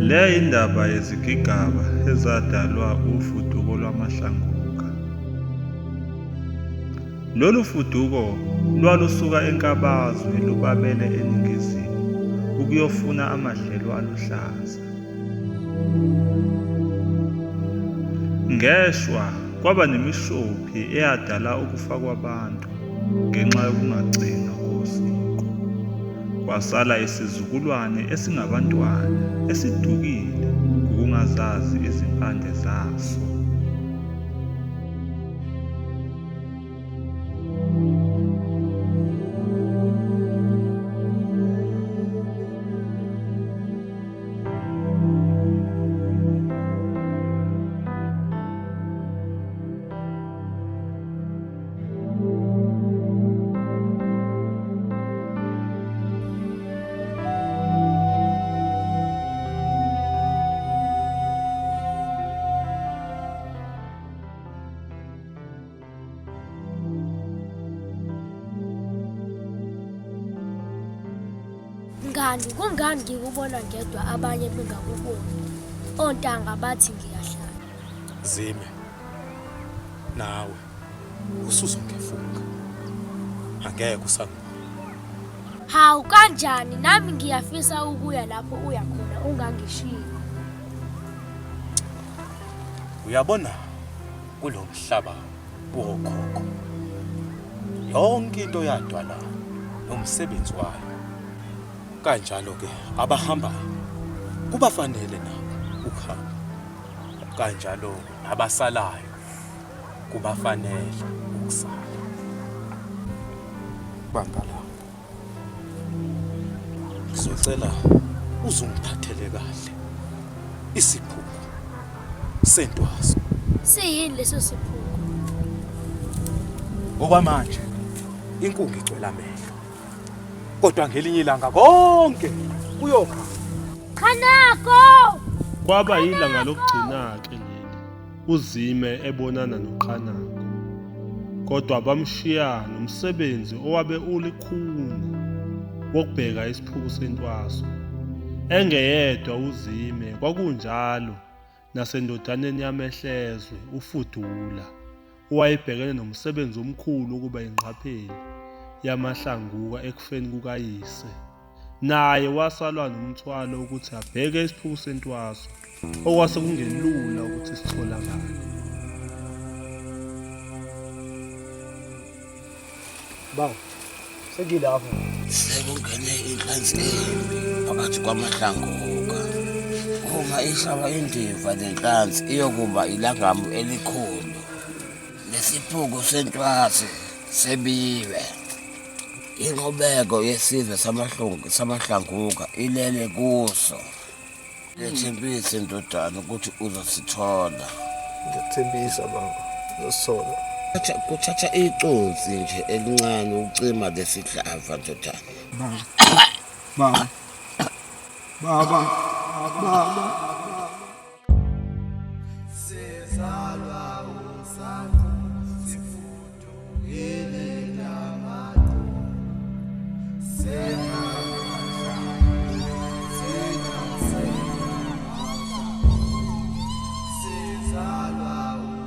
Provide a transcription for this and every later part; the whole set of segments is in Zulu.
Le indaba yezigigaba ezadalwa ufuduko lwamaHlanguka. Lolu fuduko lwalusuka eNkabazwe lubabele eNingizimu ukuyofuna amadlelo aluhlaza. Ngeshwa kwaba nemishophi eyadala ukufa kwabantu ngenxa yokungagcinwa kosiko. Kwasala isizukulwane esingabantwana esidukile ngokungazazi izimpande zaso. Mngani, kungani ngikubona ngedwa abanye bengakuboni? Ontanga bathi ngiyahlala. Zime. Nawe usuzongefunga. Angeke usangibona. Hawu kanjani nami ngiyafisa ukuya lapho uya khona ungangishiyi. Uyabona kulo mhlaba wokhokho yonke into yadwala nomsebenzi wayo. Kanjalo ke abahambayo kubafanele nabo ukuhamba. Kanjalo nabasalayo kubafanele ukusala. Bamba la. Ngizocela uzungiphathele kahle isiphuku sentwaso. Siyini leso siphuku? Okwamanje inkungu igcwele amehlo. Kodwa ngelinye ilanga konke kuyokhanya. Qhanako! Kwaba yilanga lokugcina-ke leli uZime ebonana noQhanako. Kodwa bamshiya nomsebenzi owabe ulikhuni wokubheka isiphuku sentwaso. Engeyedwa uZime kwakunjalo nasendodaneni yaMehlezwe uFudula owayebhekene nomsebenzi omkhulu wokuba ingqapheli yamaHlanguka ekufeni kukayise. Naye wasalwa nomthwalo ukuthi abheke isiphuku sentwaso okwase kungelula ukuthi sitholakale. Bawo, sengilapho. Sekungene inhlansi embi phakathi kwamahlanguka. Uma ihlaba indiva le nhlansi iyokuba ilangabu elikhulu. Nesiphuku sentwasi sebiwe. Inqubeko yesizwe samahlungu samahlanguka ilele kuso. Ngiyethembisa ndodana ukuthi uzosithola. Ngiyakuthembisa baba, uzosithola. Kuthatha iconsi nje elincane ukucima lesihlava ndodana. Baba. Baba. Baba. Baba. Sizalwa usanqu sifudukile namaqu Sizalwa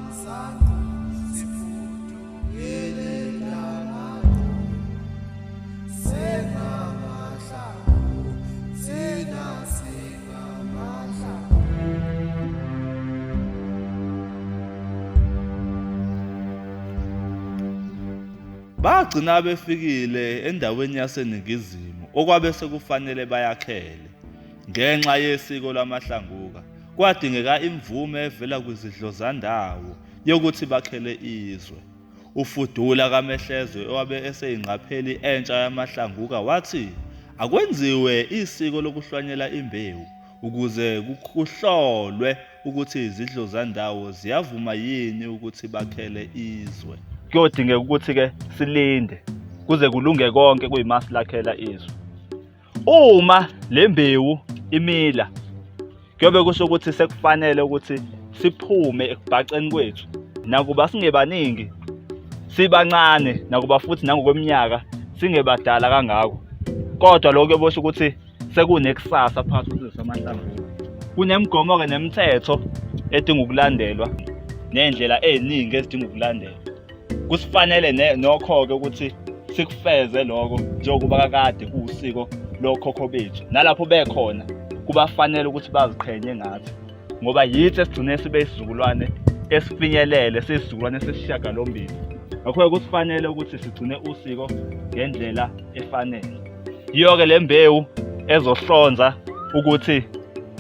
usanqu sifudukile namaqu Sengamahlangu thina singamahlangu. Bagcina befikile endaweni yaseNingizimu okwabe sekufanele bayakhele. Ngenxa yesiko lamaHlanguka, kwadingeka imvume evela kwizidlozandawo yokuthi bakhele izwe. UFudula kaMehlezwe owabe eseyingqapheli entsha yamaHlanguka wathi akwenziwe isiko lokuhlwanyela imbewu ukuze kuhlolwe ukuthi izidlozandawo ziyavuma yini ukuthi bakhele izwe. Kuyodingeka ukuthi-ke silinde kuze kulunge konke kuyima silakhela izwe. Uma le mbewu imila kuyobe kusho ukuthi sekufanele ukuthi siphume ekubhaceni kwethu nakuba singebaningi sibancane nakuba futhi nangokweminyaka singebadala kangako kodwa lokho kuyobosho ukuthi sekunekusasa phakathi kwesizwe samahlanguka. Kunemigomo-ke nemithetho edinga ukulandelwa ney'ndlela ey'ningi ezidinga ukulandelwa. Kusifanele nokho-ke ukuthi sikufeze lokho njengokuba kakade kuwusiko lokhokho bethu. Nalapho bekhona kubafanele ukuthi baziqhenye ngathi ngoba yithi esigcine sibe isizukulwane esifinyelele siyisizukulwane sesishiyagalombili. Ngakho-ke kusifanele ukuthi sigcine usiko ngendlela efanele. Yiyo-ke le mbewu ezohlonza ukuthi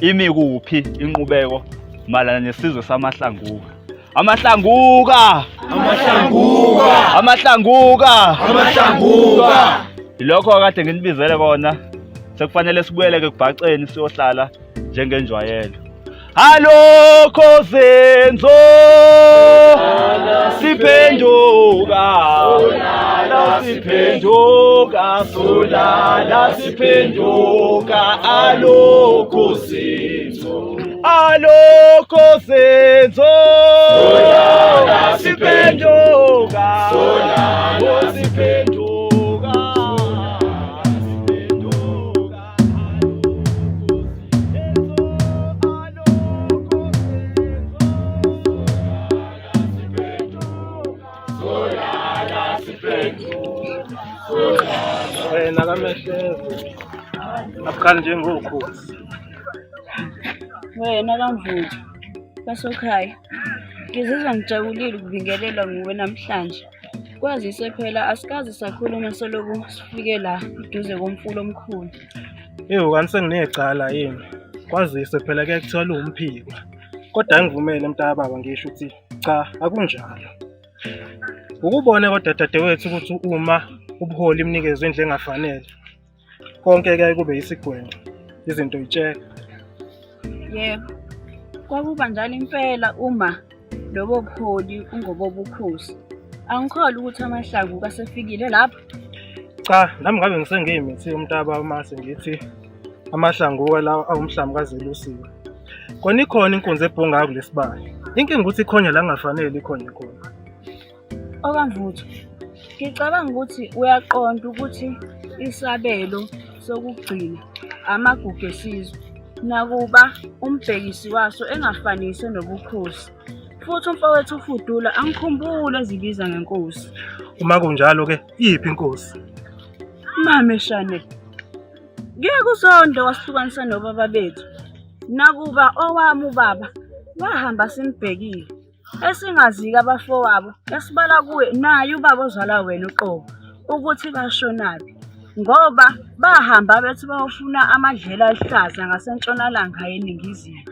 imi kuphi inqubeko mayelana nesizwe samaHlanguka. Amahlanguka! Amahlanguka! Amahlanguka! Amahlanguka! Yilokho kade nginibizele kona. Sekufanele sibuyele-ke kubhaceni siyohlala njengenjwayelo. Alokho zenzo siphenduka siphenduka solala siphenduka alokho zenzo alokho zenzo solala siphenduka solala siphenduka Wena kaMehleze abukhali njengokhozi. Wena kaMvuthu basokhaya, ngizizwa ngijabulile ukubingelelwa nguwe namhlanje. Kwazise phela asikaze sakhuluma seloku sifike la eduze komfula omkhulu. Ewu kanti senginecala yini? Kwazise phela kuyaye kuthiwa liwumphikwa. Kodwa angivumele mntakababa ngisho ukuthi cha akunjalo. Ukubone kodwa dadewethu ukuthi uma ubuholi imnikezwe indlela engafanele konke kuyaye kube yisigwenxa izinto yitsheka. Yebo, kwakuba njalo impela uma lobo buholi ungobobukhosi. Angikholwa ukuthi amahlangu kasefikile lapho. Cha, nami ngabe ngisengiyimithi umntaba uma sengithi amahlanguka lawa awumhlamu kazelusiwe. Kona ikhona inkunzi ebhongayo kulesibaya. Inkinga ukuthi ikhonya la kungafanele ikhonye khona. OkaMvuthu, ngicabanga ukuthi uyaqonda ukuthi isabelo sokugcina amagugu esizwe, nakuba umbhekisi waso engafaniswe nobukhosi. Futhi umfowethu uFudula angikhumbuli ezibiza ngenkosi. Uma kunjalo-ke, iphi inkosi? Mame Shane, ngeke uzonde wasihlukanisa nobaba bethu. Nakuba owami ubaba wahamba simbhekile. Esingazike abafowabo esibala kuye naye ubaba ozala wena uqobo ukuthi bashonaphi ngoba bahamba bethi bayofuna amadlelo aluhlaza ngasentshonalanga yeningizimu.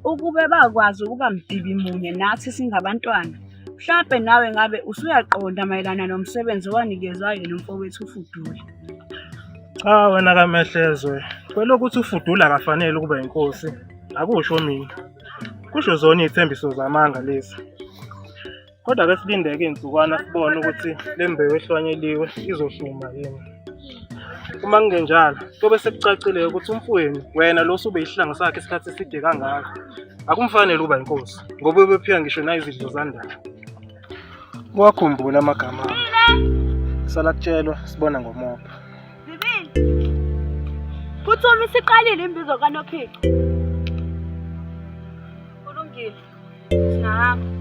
Ukube bakwazi ukuba mdibi munye nathi singabantwana, mhlampe nawe ngabe usuyaqonda mayelana nomsebenzi owanikezwa yena umfowethu uFudula. Cha wena kaMehlezwe, kwelokuthi uFudula akafanele ukuba inkosi, akusho mina. Kusho zona iy'thembiso zamanga lezi. Kodwa ke silindeke iy'nsukwana sibone ukuthi le mbewu ehlwanyeliwe izohluma yini. Uma kungenjalo, kuyobe sekucacile ukuthi umfowenu wena lo osube yisihlangu sakhe isikhathi eside kangaka, akumfanele ukuba inkosi ngoba ubephika ngisho nayizidlo zandaba. Uwakhumbule amagama ami. Sala kutshelwa sibona ngomopho. Zibili. Phuthuma isiqalile imbizo kaNophico. Kulungile. Singahamba.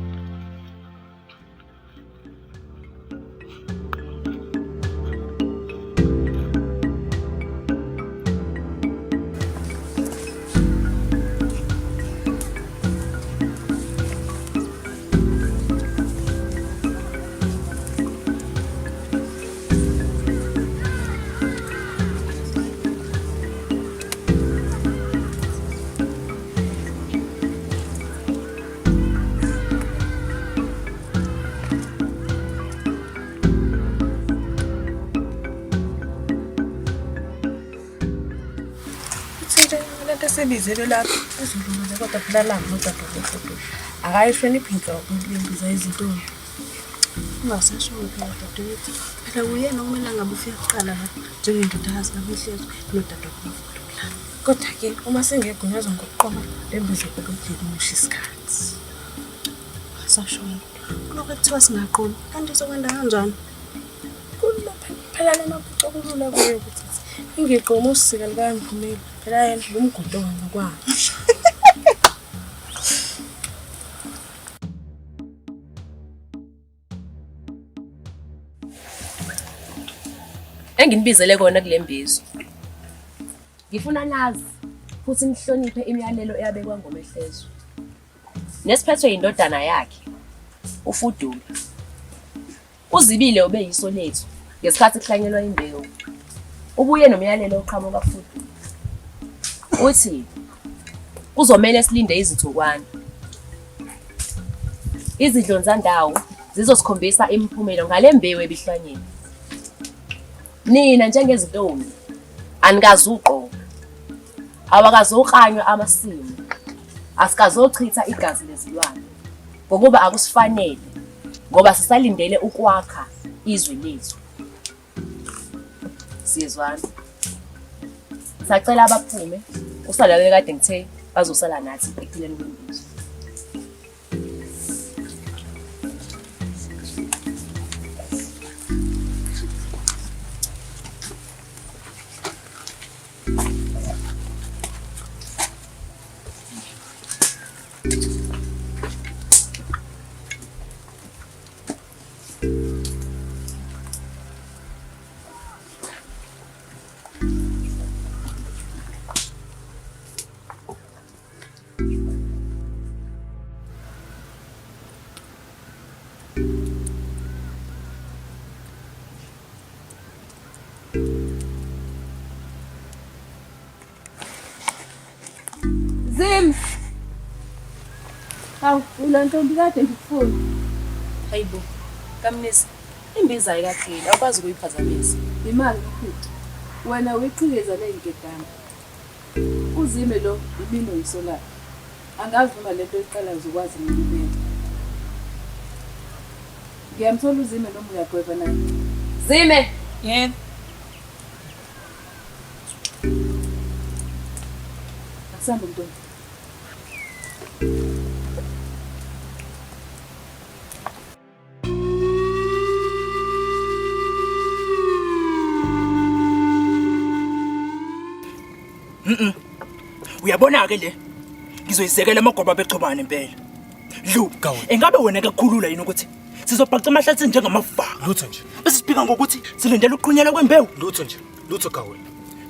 Lento esibizelwe lapha izulu kodwa phela lami nodadewethu akayihloniphi inhlobo lembiza izintombi. Ungasasho-ke phela dadewethu, phela uyena okumele angabe ufika kuqala la njengendodakazi kaMehlezwe nodadewabo kaMfudula. Kodwa-ke uma singegunyazwa ngokuqoma le mbizo phela ukuyimosha isikhathi. Ungasasho-ke, kulokhu ekuthiwa singaqomi, kanti sokwenda kanjani? Kulula phela lona kulula kuye ukuthi ingiqoma usika likamvumeli phela yena ngumgudu ongokwakhe. Enginibizele kona kule mbizo. Ngifuna nazi futhi nihloniphe imiyalelo eyabekwa ngoMehlezo. Nesiphethwe indodana yakhe uFudula. Uzibile ubeyiso lethu ngesikhathi kuhlanyelwa imbewu. Ubuye nomyalelo oqhamuka kuFudula. Uthi kuzomele silinde izinsukwana. Izidlonzandawo zizosikhombisa imiphumela ngale mbewu ebihlwanyelwe. Nina njengezintombi anikazuqoka. Awakazoklanywa amasimu. Asikazochitha igazi lezilwane ngokuba akusifanele ngoba sisalindele ukwakha izwe lethu. Siyezwana. Sacela abaphume usala bekade ngithe bazosala nathi ekupheleni kwembizo. Zim. Hawu, ula ntombi kade ngikufuna. Hayibo, Kamnisi, imbiza ayikapheli, awukwazi ukuyiphazamisa. Imali mkhulu. Wena uyiqhikeza le nkedama. Uzime lo imino yisolayo. Angazi noma lento iqala uzokwazi ngokubeka. Ngiyamthola uzime noma uyagweva naye. Zime! Yebo. Akusambe mntwana. Mhm. Uyabona ke le? Ngizoyizekela amagwaba bechobane impela. Dlu, engabe wena kakhulula yini ukuthi sizobhaca amahlathi njengamafaka? Lutho nje. Bese siphika ngokuthi silindele ukuqhunyelwa kwembewu. Lutho nje. Lutho Gawula.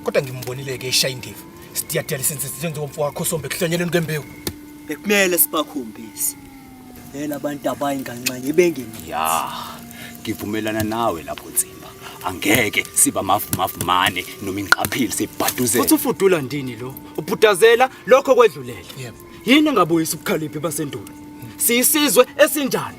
Kodwa ngimbonile ke eshaya indiva. Sidiyadiyala isenze njengomfo wakho sombe kuhlonyeleni kwembewu. Bekumele sibakhombise. Vele abantu abayi nganxanye bengene. Ya, ngivumelana nawe lapho Nsimba. Angeke siba mavumavumane noma ingqaphili sibhaduzele. Futhi ufudula ndini lo. Ubhudazela lokho kwedlulele. Yebo. Yini engabuyisa ubukhaliphi basendulo? Siyisizwe esinjani?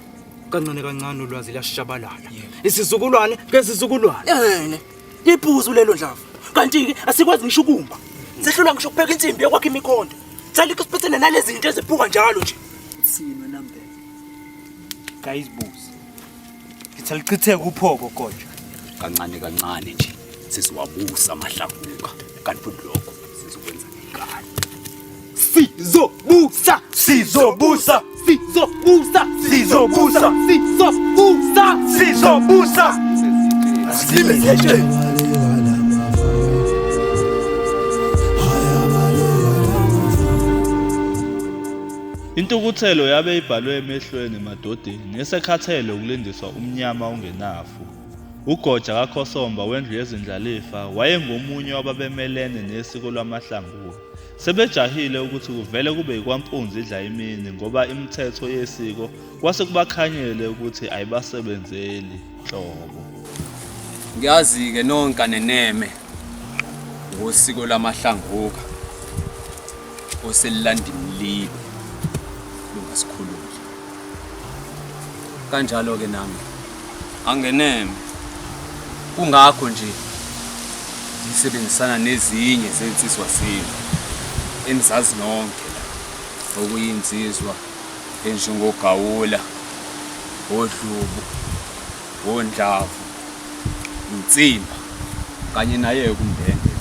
Kancane kancane ulwazi liyashabalala. Isizukulwane ngesizukulwane. Yene. Iphuzu lelo ndlavu. Kanti-ke asikwazi ngisho ukumba. Sehlulwa ngisho ukupheka insimbi yokwakha imikhonto. Salikho siphethene nalezi zinto eziphuka njalo nje. Uthini wena mbele? Guys buzi. Ngithi alichitheke uphoko kodwa. Kancane kancane nje sizowabusa amahlabuka kanti futhi lokho sizokwenza ngenkani. Sizobusa, sizobusa, sizobusa, sizobusa, sizobusa, sizobusa. Asilime Intukuthelo yabe ibhalwe emehlweni emadodeni esekhathele ukulindiswa umnyama ongenafu. UGoja kaKhosomba wendlu yezindlalifa wayengomunye wababemelene nesiko lwamaHlanguka. Sebejahile ukuthi kuvele kube yikwampunzi idla imini ngoba imithetho yesiko kwase kubakhanyele ukuthi ayibasebenzeli nhlobo. Ngiyazi-ke nonke aneneme ngosiko lwamaHlanguka oselilanda imlibe lungasikhululi. Kanjalo-ke nami angeneme. Kungakho nje ngisebenzisana nezinye zezinsizwa zenu enizazi nonke la, okuyinsizwa enjengogawula, odlubu, ondlavu, unsimba kanye naye-ke umbenge.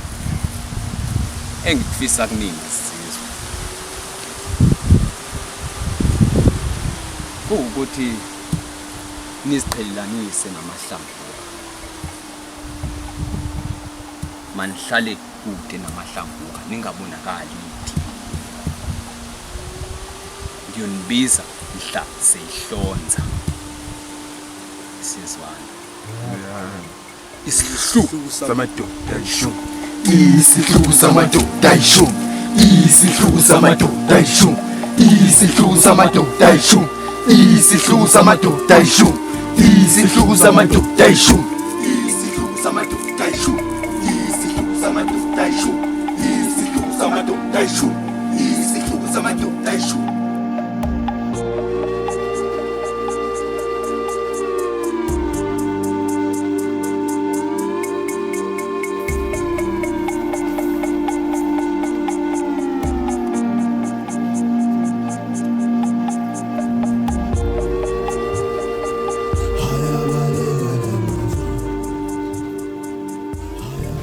Engikufisa kunina zinsizwa kuwukuthi niziqhelelanise namahlanguka. Manihlale kude namahlanguka ningabonakali Ngiyonibiza mhla seyihlonza. Siyezwana. Isihluku samadoda ayishumi. Isihluku samadoda ayishumi. Isihluku samadoda ayishumi. Isihluku samadoda ayishumi. Isihluku samadoda ayishumi. Isihluku samadoda ayishumi. Isihluku samadoda ayishumi. Isihluku samadoda ayishumi. Isihluku samadoda ayishumi. Isihluku samadoda ayishumi.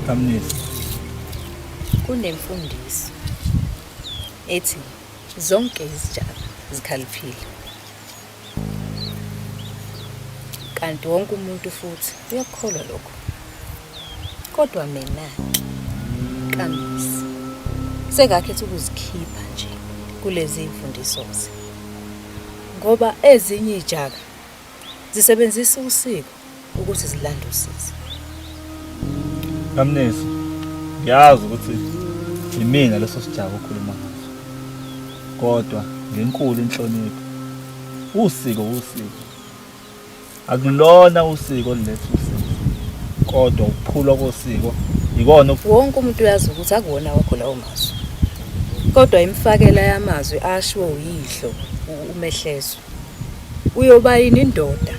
Kamnisi. Kunemfundiso ethi zonke izitshalo zikhaliphile. Kanti wonke umuntu futhi uyakukholwa lokho. Kodwa mina-ke Kamisi sengakhetha ukuzikhipha nje kulezi mfundiso-ze. Ngoba ezinye iy'jaka zisebenzisa usiko ukuthi zilande usizo. Kamnisi, ngiyazi ukuthi yimina leso sijaka okhuluma ngaso. Kodwa ngenkulu inhlonipho, usiko usiko. Akulona usiko oluletha usizo, kodwa ukuphulwa kosiko yikona Wonke umuntu uyazi ukuthi akuwona wakho lawo mazwi. Kodwa imfakela yamazwi ashiwo uyihlo uMehlezo. Uyoba yini indoda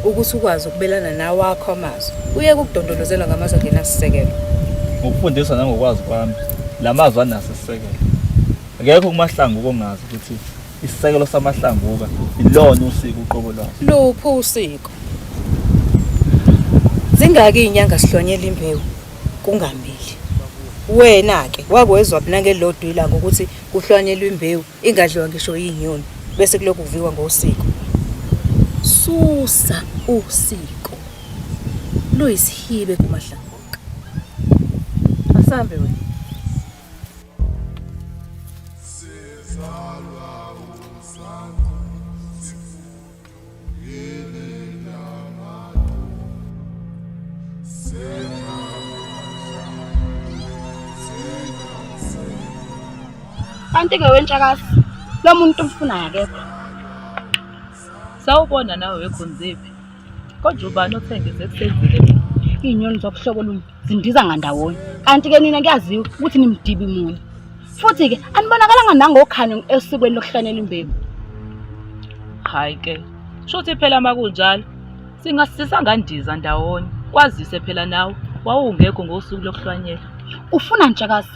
ukuthi ukwazi ukubelana nawakho amazwi, uyeke ukudondolozela ngamazwi angenasisekelo. Ngokufundiswa nangokwazi kwami, la mazwi anaso isisekelo. Akekho kuMahlanguka ongazi ukuthi isisekelo saMahlanguka ilona usiko uqobo lwaso. Luphi usiko? Zingaki iy'nyanga sihlwanyela imbewu kungamili? Wena-ke wakwezwa nangelilodwa ilanga ukuthi kuhlwanyelwa imbewu ingadliwa ngisho yinyoni bese kulokhu kuvikwa ngosiko. Susa usiko luyisihibe kuMahlanguka. Asambe wena. Kanti-ke wentshakazi, lo muntu umfunayo akekho. Sawubona nawe wekhonziphi. Kodwa ubani othe ngize kusenzile mina? Iy'nyoni zobuhlobo olunye zindiza ngandawonye. Kanti-ke nina kuyaziwa ukuthi nimdibi munye. Futhi-ke anibonakalanga nangokhanyo esikweni lokuhlanyela imbewu. Hayi ke. Shuthi phela makunjalo singandiza ndawonye. Kwazise phela nawe wawungekho ngosuku lokuhlwanyela. Ufuna ntshakazi?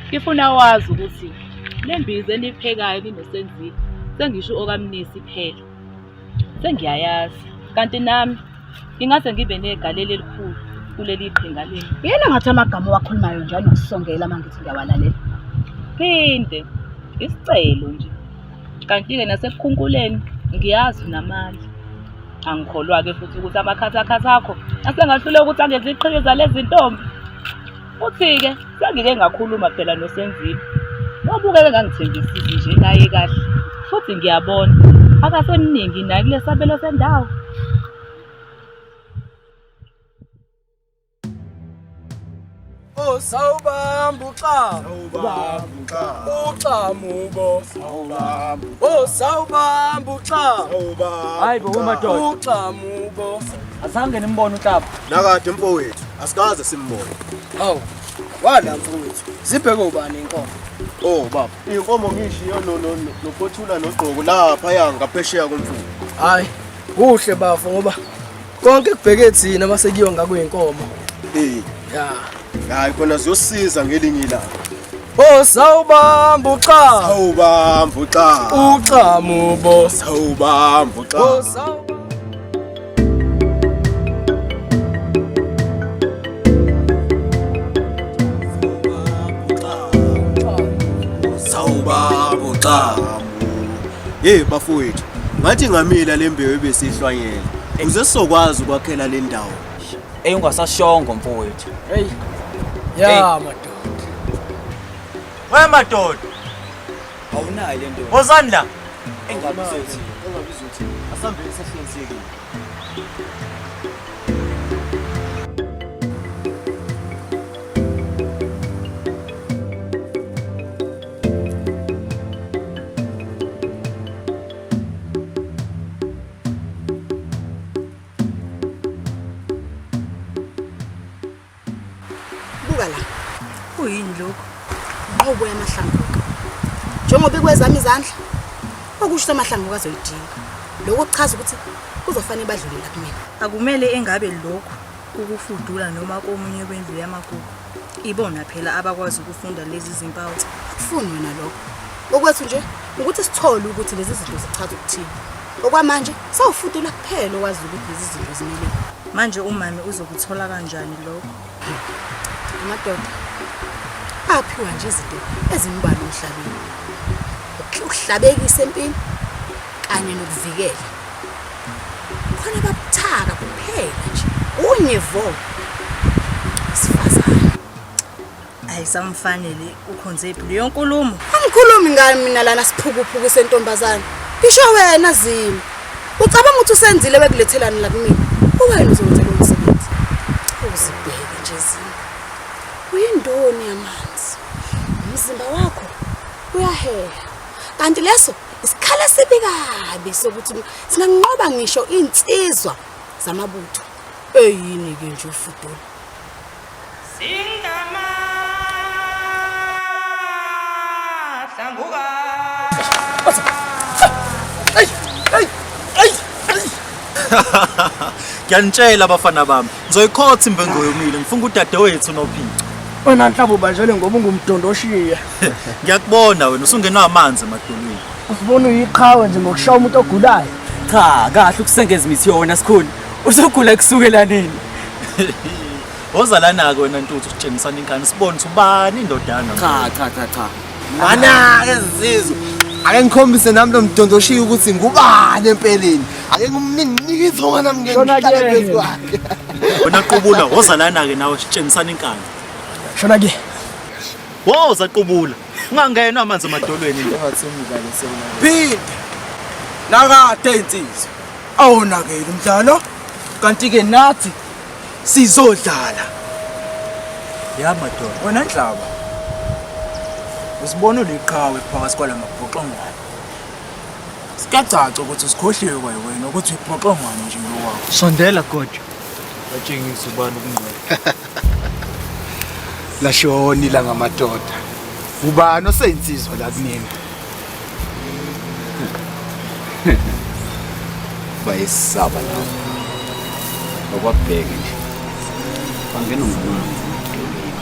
Ngifuna wazi ukuthi le mbiza eniyiphekayo ninosenzile sengisho okaMnisi phela. Sengiyayazi kanti nami ngingase ngibe negalelo elikhulu kuleli qhinga lenu. Yena ngathi amagama owakhulumayo nje anokusongela uma ngithi ngiyawalalela. Phinde isicelo nje. Kanti-ke nasekukhunkuleni ngiyazi unamandla. Angikholwa-ke futhi ukuthi amakhathakhatha akho asengahluleka ukuthi angenze iqhikiza lezi ntombi. Futhi-ke sengike ngakhuluma phela noSenzile. Wabukeka engangithembisisi nje naye kahle. Futhi ngiyabona akasemningi naye kulesabelo sendawo. Oh sawubamba uxamu uxamu bo oh sawubamba uxamu Hayi bo madoda. Uxamu bo Azange nimbone uXamu. Nakade mfowethu, asikaze simbone. Awu wala mfowethu zibheke ubani inkomo? Oh baba, inkomo ngishiyo no no noPothula noGqoko lapha ya ngaphesheya komfula. Hayi kuhle bafo ngoba konke kubheke thina mase kuyiwa ngakuyinkomo. Eh. Ya. Hayi khona ziyosiza ngelinye ilanga. Oh sawubamba uxamu. Sawubamba uxamu. Uxamu bo. Sawubamba uxamu. Oh sawubamba. Sawubamba uxamu. Hey bafowethu, ngathi ngamila le mbewu ebesihlwanyela. Uze sizokwazi ukwakhela le ndawo. Ey ungasashongo mfowethu. Hey. Ya madoda. We madoda, Awunayo le nto. wozani la. Engabizothi. Engabizothi. Asambeni sehlensekile. Kuyini lokho? Inqobo yamahlanguka. Njengoba ikwezami izandla, okusho ukuthi amahlanguka azoyidinga. Lokho kuchaza ukuthi kuzofanele badlule la kumina. Akumele engabe lokhu ukufudula noma komunye wendlu yamagugu. Ibona phela abakwazi ukufunda lezi zimpawu. Akufuni wena lokho. Okwethu nje ukuthi sithole ukuthi lezi zinto zichaza ukuthini. Okwamanje sawufudula kuphela owazi ukuthi lezi zinto zimele. Manje umame uzokuthola kanjani lokho? Amadoda aphiwa nje izinto ezimbalwa emhlabeni. Ukuhlabekisa empini kanye nokuvikela. Khona babuthaka kuphela nje. Unye vo. Sifazane. Ayisamfanele ukhonzephi leyo nkulumo. Angikhulumi ngani mina lana siphukuphuku sentombazane. Ngisho wena Zimi. Ucabanga ukuthi usenzile wekulethelani la kumina? Uwena uzokwenza lo msebenzi. Uzibheke nje Zimi. Uyindoni yamanzi. Umzimba wakho uyaheha. Kanti leso isikhala esibi kabi sokuthi singanqoba ngisho insizwa zamabutho. Eyini ke nje ufudula. Ngiyanitshela abafana bami, ngizoyikhotha imbengo yomile, ngifunga udadewethu uNophica. Wena nhlaba ubanjelwe ngoba ungumdondoshiya. Ngiyakubona wena usungenwa amanzi emadolweni. Usibona uyiqhawe nje ngokushaya umuntu ogulayo. Cha, kahle ukusengeza imithi yona sikhulu. Usugula kusukela nini? Woza lana-ke wena Ntuthu sitshengisana inkani sibone ukuthi ubani indodana. Cha cha cha cha. Mana-ke zinsizwa. Ake ngikhombise nami lo mdondoshiya ukuthi ngubani empeleni. Ake ngimnike ithonga nami ngeke Shona ngihlale kuyena. phezu kwakhe. Wena Qubula woza lana-ke nawe sitshengisana inkani. Shona ke. Woza Qubula. Ungangenwa amanzi emadolweni nje. Phinde. Nakade insizwa. Awonakele umdlalo. Kanti ke nathi sizodlala. Ya madoda. Wena Nhlaba. Usibona uliqhawe phakathi kwalamabhoxongwane. Siyacaca ukuthi usikhohliwe kwawena ukuthi uyibhoxongwane nje ngokwakho. Sondela Gojo. Batshengisa ubani ukungqola. Lashona ilanga madoda. Ubani oseyinsizwa la kunina? Bayesaba labo. Okwabheke nje. Bangena ngamanzi emadolweni.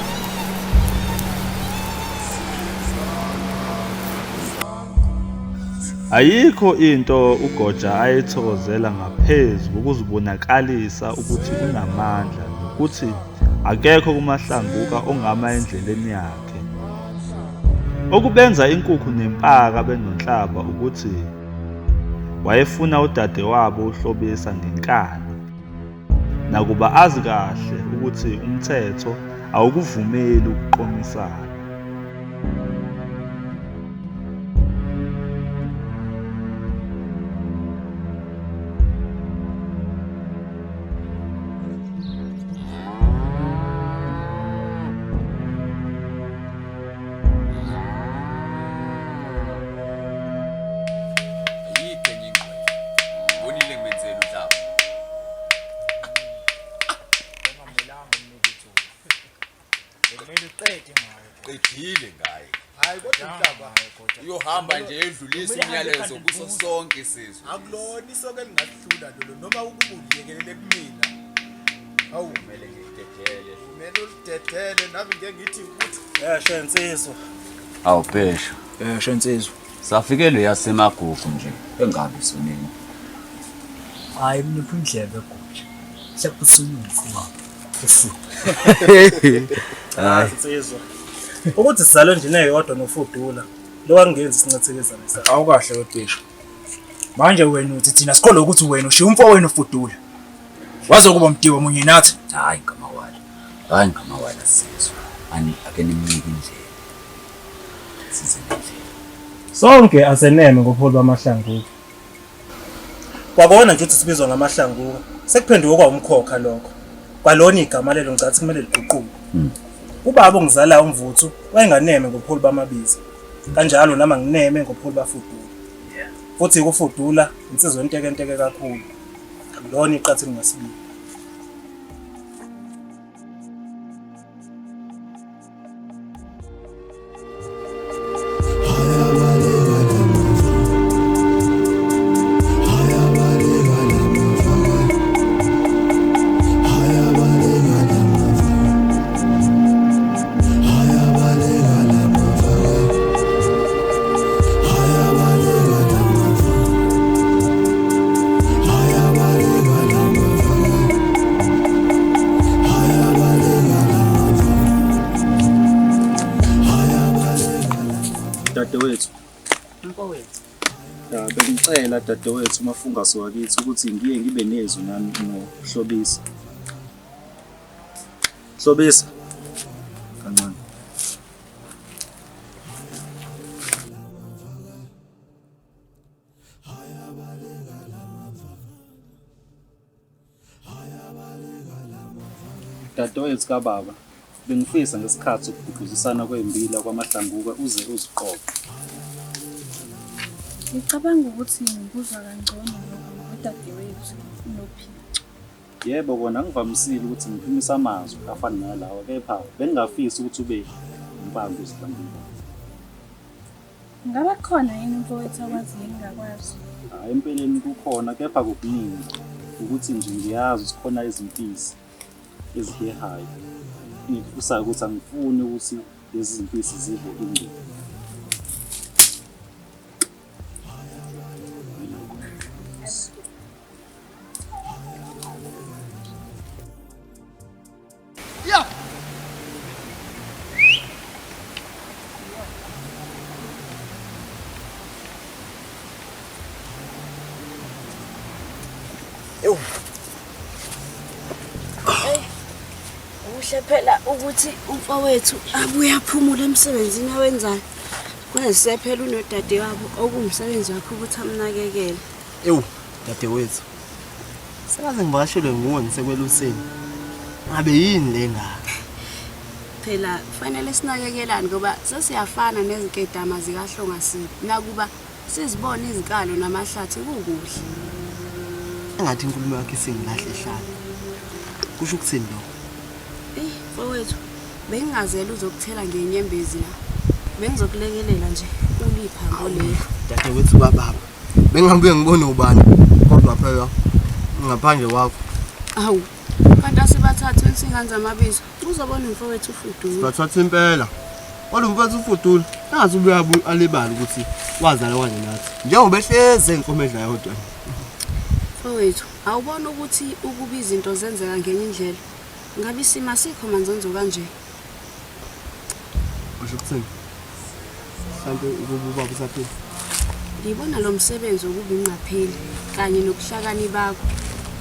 Ayikho into uGoja ayithokozela ngaphezu kokuzibonakalisa ukuthi unamandla nokuthi akekho kuMahlanguka ongama endleleni yakhe. Okubenza inkukhu nempaka benoNhlaba ukuthi wayefuna udadewabo uHlobisa ngenkani. Nakuba azi kahle ukuthi umthetho awukuvumeli ukuqomisana. Ayikho enye ingqwele. Ngibonile ngimenzela uhlaba. Kumele uqede ngayo. Qedile ngaye. Hayi kodwa uhlaba Uyohamba nje edlulisa umyalezo kuso sonke isizwe. Akulona isoke elingasihlula lolo noma ukuba uliyekelele kumina. Hawu kumele ngidedele. Kumele ulidedele nami ngeke ngithi ukuthi Yesho insizwa. Awu Bheshu. Yesho insizwa. Safikelwe yasemagugu nje engabe sonini. Hayi mina indlebe Goja. Mhlawumbe usuyumfowabo. Ufu. Hayi insizwa. Ukuthi sizalwe nje neyodwa nofudula. Lo angenzi isincithikizane sakhe. Awukahle webhisho. Manje wena uthi thina sikholwa ukuthi wena ushiya umfowenu ufudula. Waze kuba mdiwa munye nathi. Hayi ngamawala. Hayi ngamawala sizwe. Ani ake nimnike indlela. Size nendlela. Sonke aseneme ngobuholi bamahlanguka. Kwakona nje ukuthi sibizwa ngamahlanguka. Sekuphenduke kwawumkhokha lokho. Kwalona igama lelo ngicathi kumele liguquke. Ubaba ongizalayo uMvuthu wayenganeme ngobuholi bamabiza. Kanjalo nami angineme ngobuholi bafudula. Futhi ukufudula insizwa entekenteke kakhulu. Akulona iqatha elingasibili. Dadewethu. Mfowethu. Ya bengicela dadewethu Mafungwase wakithi ukuthi ngiye ngibe nezwi nami noHlobisa. Hlobisa. Kancane. Dadewethu kababa, bengifisa ngesikhathi sokugubhuzisana kwembila kwaMahlanguka uze uziqoqe. Ngicabanga ukuthi ngikuzwa kangcono lokho ngodadewethu uNophico. Yebo kona angivamisile ukuthi ngiphimise amazwi afana nalawa kepha bengingafisi ukuthi ube impambi uzihambile. Ngabe kukhona yini umfowethu akwaziyo engingakwazi? Hhayi empeleni kukhona kepha kukuningi ukuthi nje ngiyazi ukuthi khona izimpisi ezihehayo. Engikufisayo ukuthi angifuni ukuthi lezi zimpisi zidle ingcuba. Yeah. Ewu. Hey. Kuhle phela ukuthi umfowethu abuye aphumule emsebenzini awenzayo. Kwazise phela unodadewabo okuwumsebenzi wakhe ukuthi amnakekele. Ewu, dadewethu. Sekaze ngivakashelwe nguwe ngisekweluseni. Ngabe yini le ngaka? Phela kufanele sinakekelane ngoba sesiyafana nezinkedama zikaHlongasibi. Nakuba sizibona izinkalo namahlathi kukuhle. Engathi inkulumo yakho isingilahle ehlane. Kusho ukuthini lokho? Eyi mfowethu, bengingazela uzokuthela ngenyembezi la. Bengizokulekelela nje uliphambo leli. Dadewethu kababa. Bengingabuye ngibone ubani kodwa phela ngaphandle kwakho. Awu, kanti asibathathu insingane zamabizo. Uzobona umfowethu uFudula. Sibathatha impela. Kodwa umfowethu uFudula engathi ubuye alibale ukuthi wazalwa kanye nathi. Njengoba ehlezi enkomo edla yodwa. Mfowethu, awubona ukuthi ukuba izinto zenzeka ngenye indlela. Ngabe isimo asikho manzonzo kanje. Usho ukuthini? Mhlampe ukuba ubaba usaphila. Ngibona lo msebenzi wokuba ingqapheli kanye nobuhlakani bakho.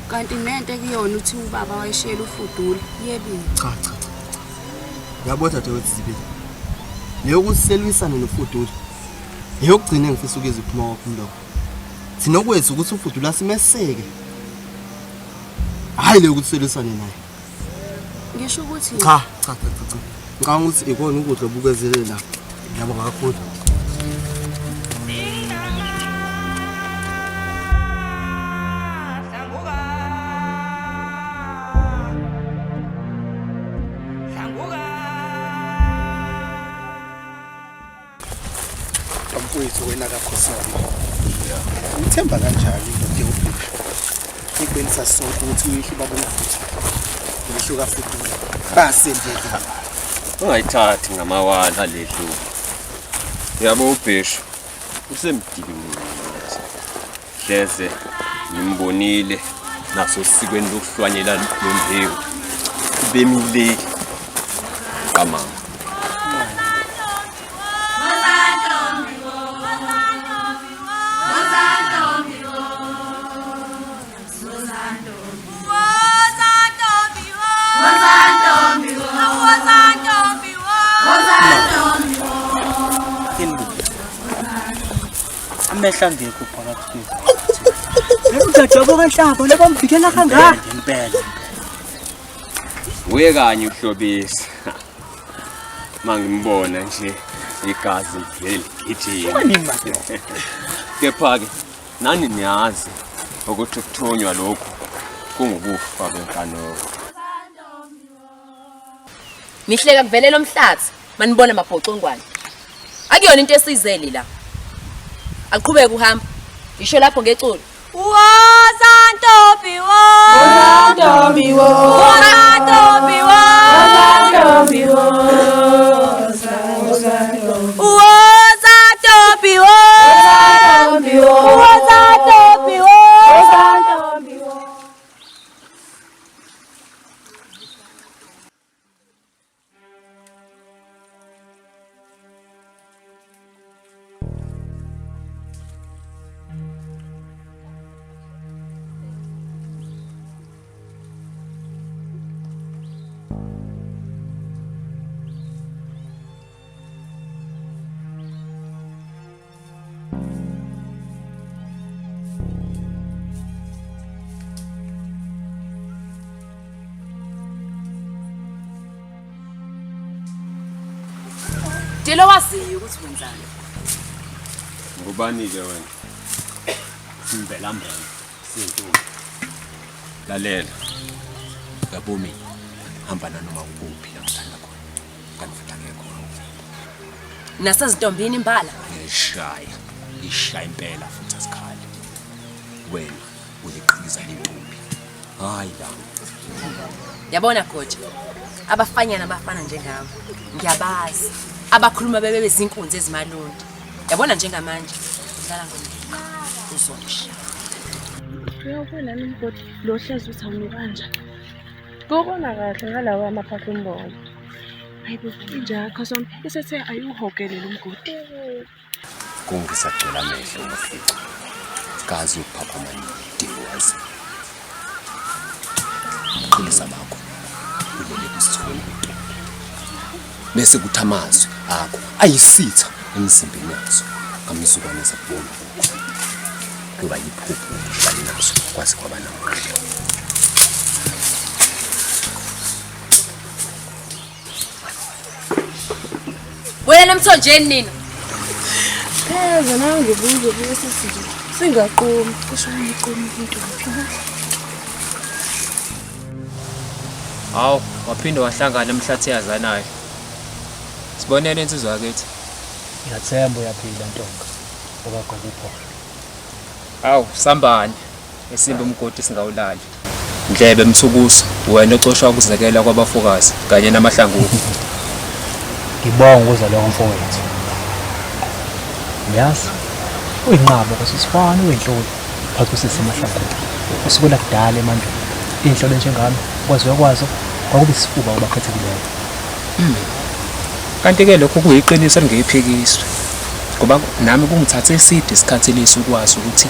Kanti nento ekuyona uthi ubaba wayeshiyela uFudula yebiwe. Cha cha cha. Uyabo dadewethu Zibili. Leyo kuselwisana noFudula. Eyokugcina engifisa ukuyizwa iphuma kwakho umlomo. Thina okwethu ukuthi uFudula simeseke. Hhayi leyo ukuthi selwisane naye. Ngisho ukuthi Cha cha cha cha. cha. Ngicabanga ukuthi ikona ukudla obukezele la. Ngiyabonga kakhulu. Mfowethu wena kaKhosana. Uthemba kanjani indoda yobhisho? Ekubeni sasonke ukuthi uyihlo baba umfuthu. Uyihlo kaFudula. Base nje. Ungayithathi ngamawala le hlubo. Yabo uBheshu usemdiki muntu. Hleze ngimbonile nasosikweni lokuhlwanyela lembewu. Ubemile kamama. Amehlo angekho phakathi kwethu. Udadewabo kaNhlaba lebamvikela kangaka. Impela. Uye kanye uHlobisa. Mangimbona nje igazi livele ligijima. Kepha ke nani niyazi ukuthi ukuthunywa lokhu kungukufa kwenkanuko. Nihleka kuvelela omhlathi manibona amabhocongwane. Akuyona into esizele la. Aqhubeke uhamba. Isho lapho ngeculo. Woza ntombi wo. Woza ntombi wo. Woza ntombi wo. Woza ntombi wo. Woza ntombi. Woza ntombi wo. Woza ntombi wo. Woza ntombi wo. Woza ntombi wo. Ngidela owaziyo ukuthi wenzani. Ngubani-ke wena? Simbelambela, sintombi. Lalela. Yabo mina, hamba nanoma ukuphi la ngithanda khona. Kanti futhi akekho. Nasezintombini imbala. Ngishaya. Ishaya impela futhi asikhali. Wena uliqhikiza lentombi. Hayi la. Yabona Goja, abafanyana abafana njengawe ngiyabazi abakhuluma bebe bezinkunzi ezimalundu. Yabona njengamanje udlala ngomlilo uzosha. Uyawubona nami umgodi lo hlezi uthi awunukanjani. Kubona kahle ngalawa amaphahla umbona. Hayibo inja yakho sona isethe ayiwuhogele lo mgodi. Kungisagcwele amehlo umfico. Kazi ukuphaphama nini wazi. Uqinisa bakho. Ulele kusithuntu. Bese kuthi amazwi akho ayisitha emzimbeni yazo. Ngamzukwane zakubona. Kuba yiphupho uhlale nazo kwaze kwaba namuhla. Wena emthonjeni nina. Pheza nawe ngibuze buye sithi nje singaqomi cishe uyiqomi intombi. Hawu, waphinde wahlangana emhlathi yazanayo. Sibonene insizwa yakithi. Ngiyathemba uyaphila ntonga. Okagogo upholo. Hawu, sambane. Esimbe umgodi singawulali. Ndlebe Mthukuso, wena ocoshwa ukuzekela kwabafokazi kanye namahlanguku. Ngibonga ukuzwa lokho mfowethu. Uyazi, uyinqaba kwasisifana uyinhloli phakathi kwesisi emahlanguku. Kusukela kudala emandulo, iy'nhlolo njengami ukwaziwa kwazo kwakube isifuba kwabakhethekileyo. Kanti-ke lokho kuyiqiniso elingephikiswe. Ngoba nami kungithathe eside isikhathi lesi ukwazi ukuthi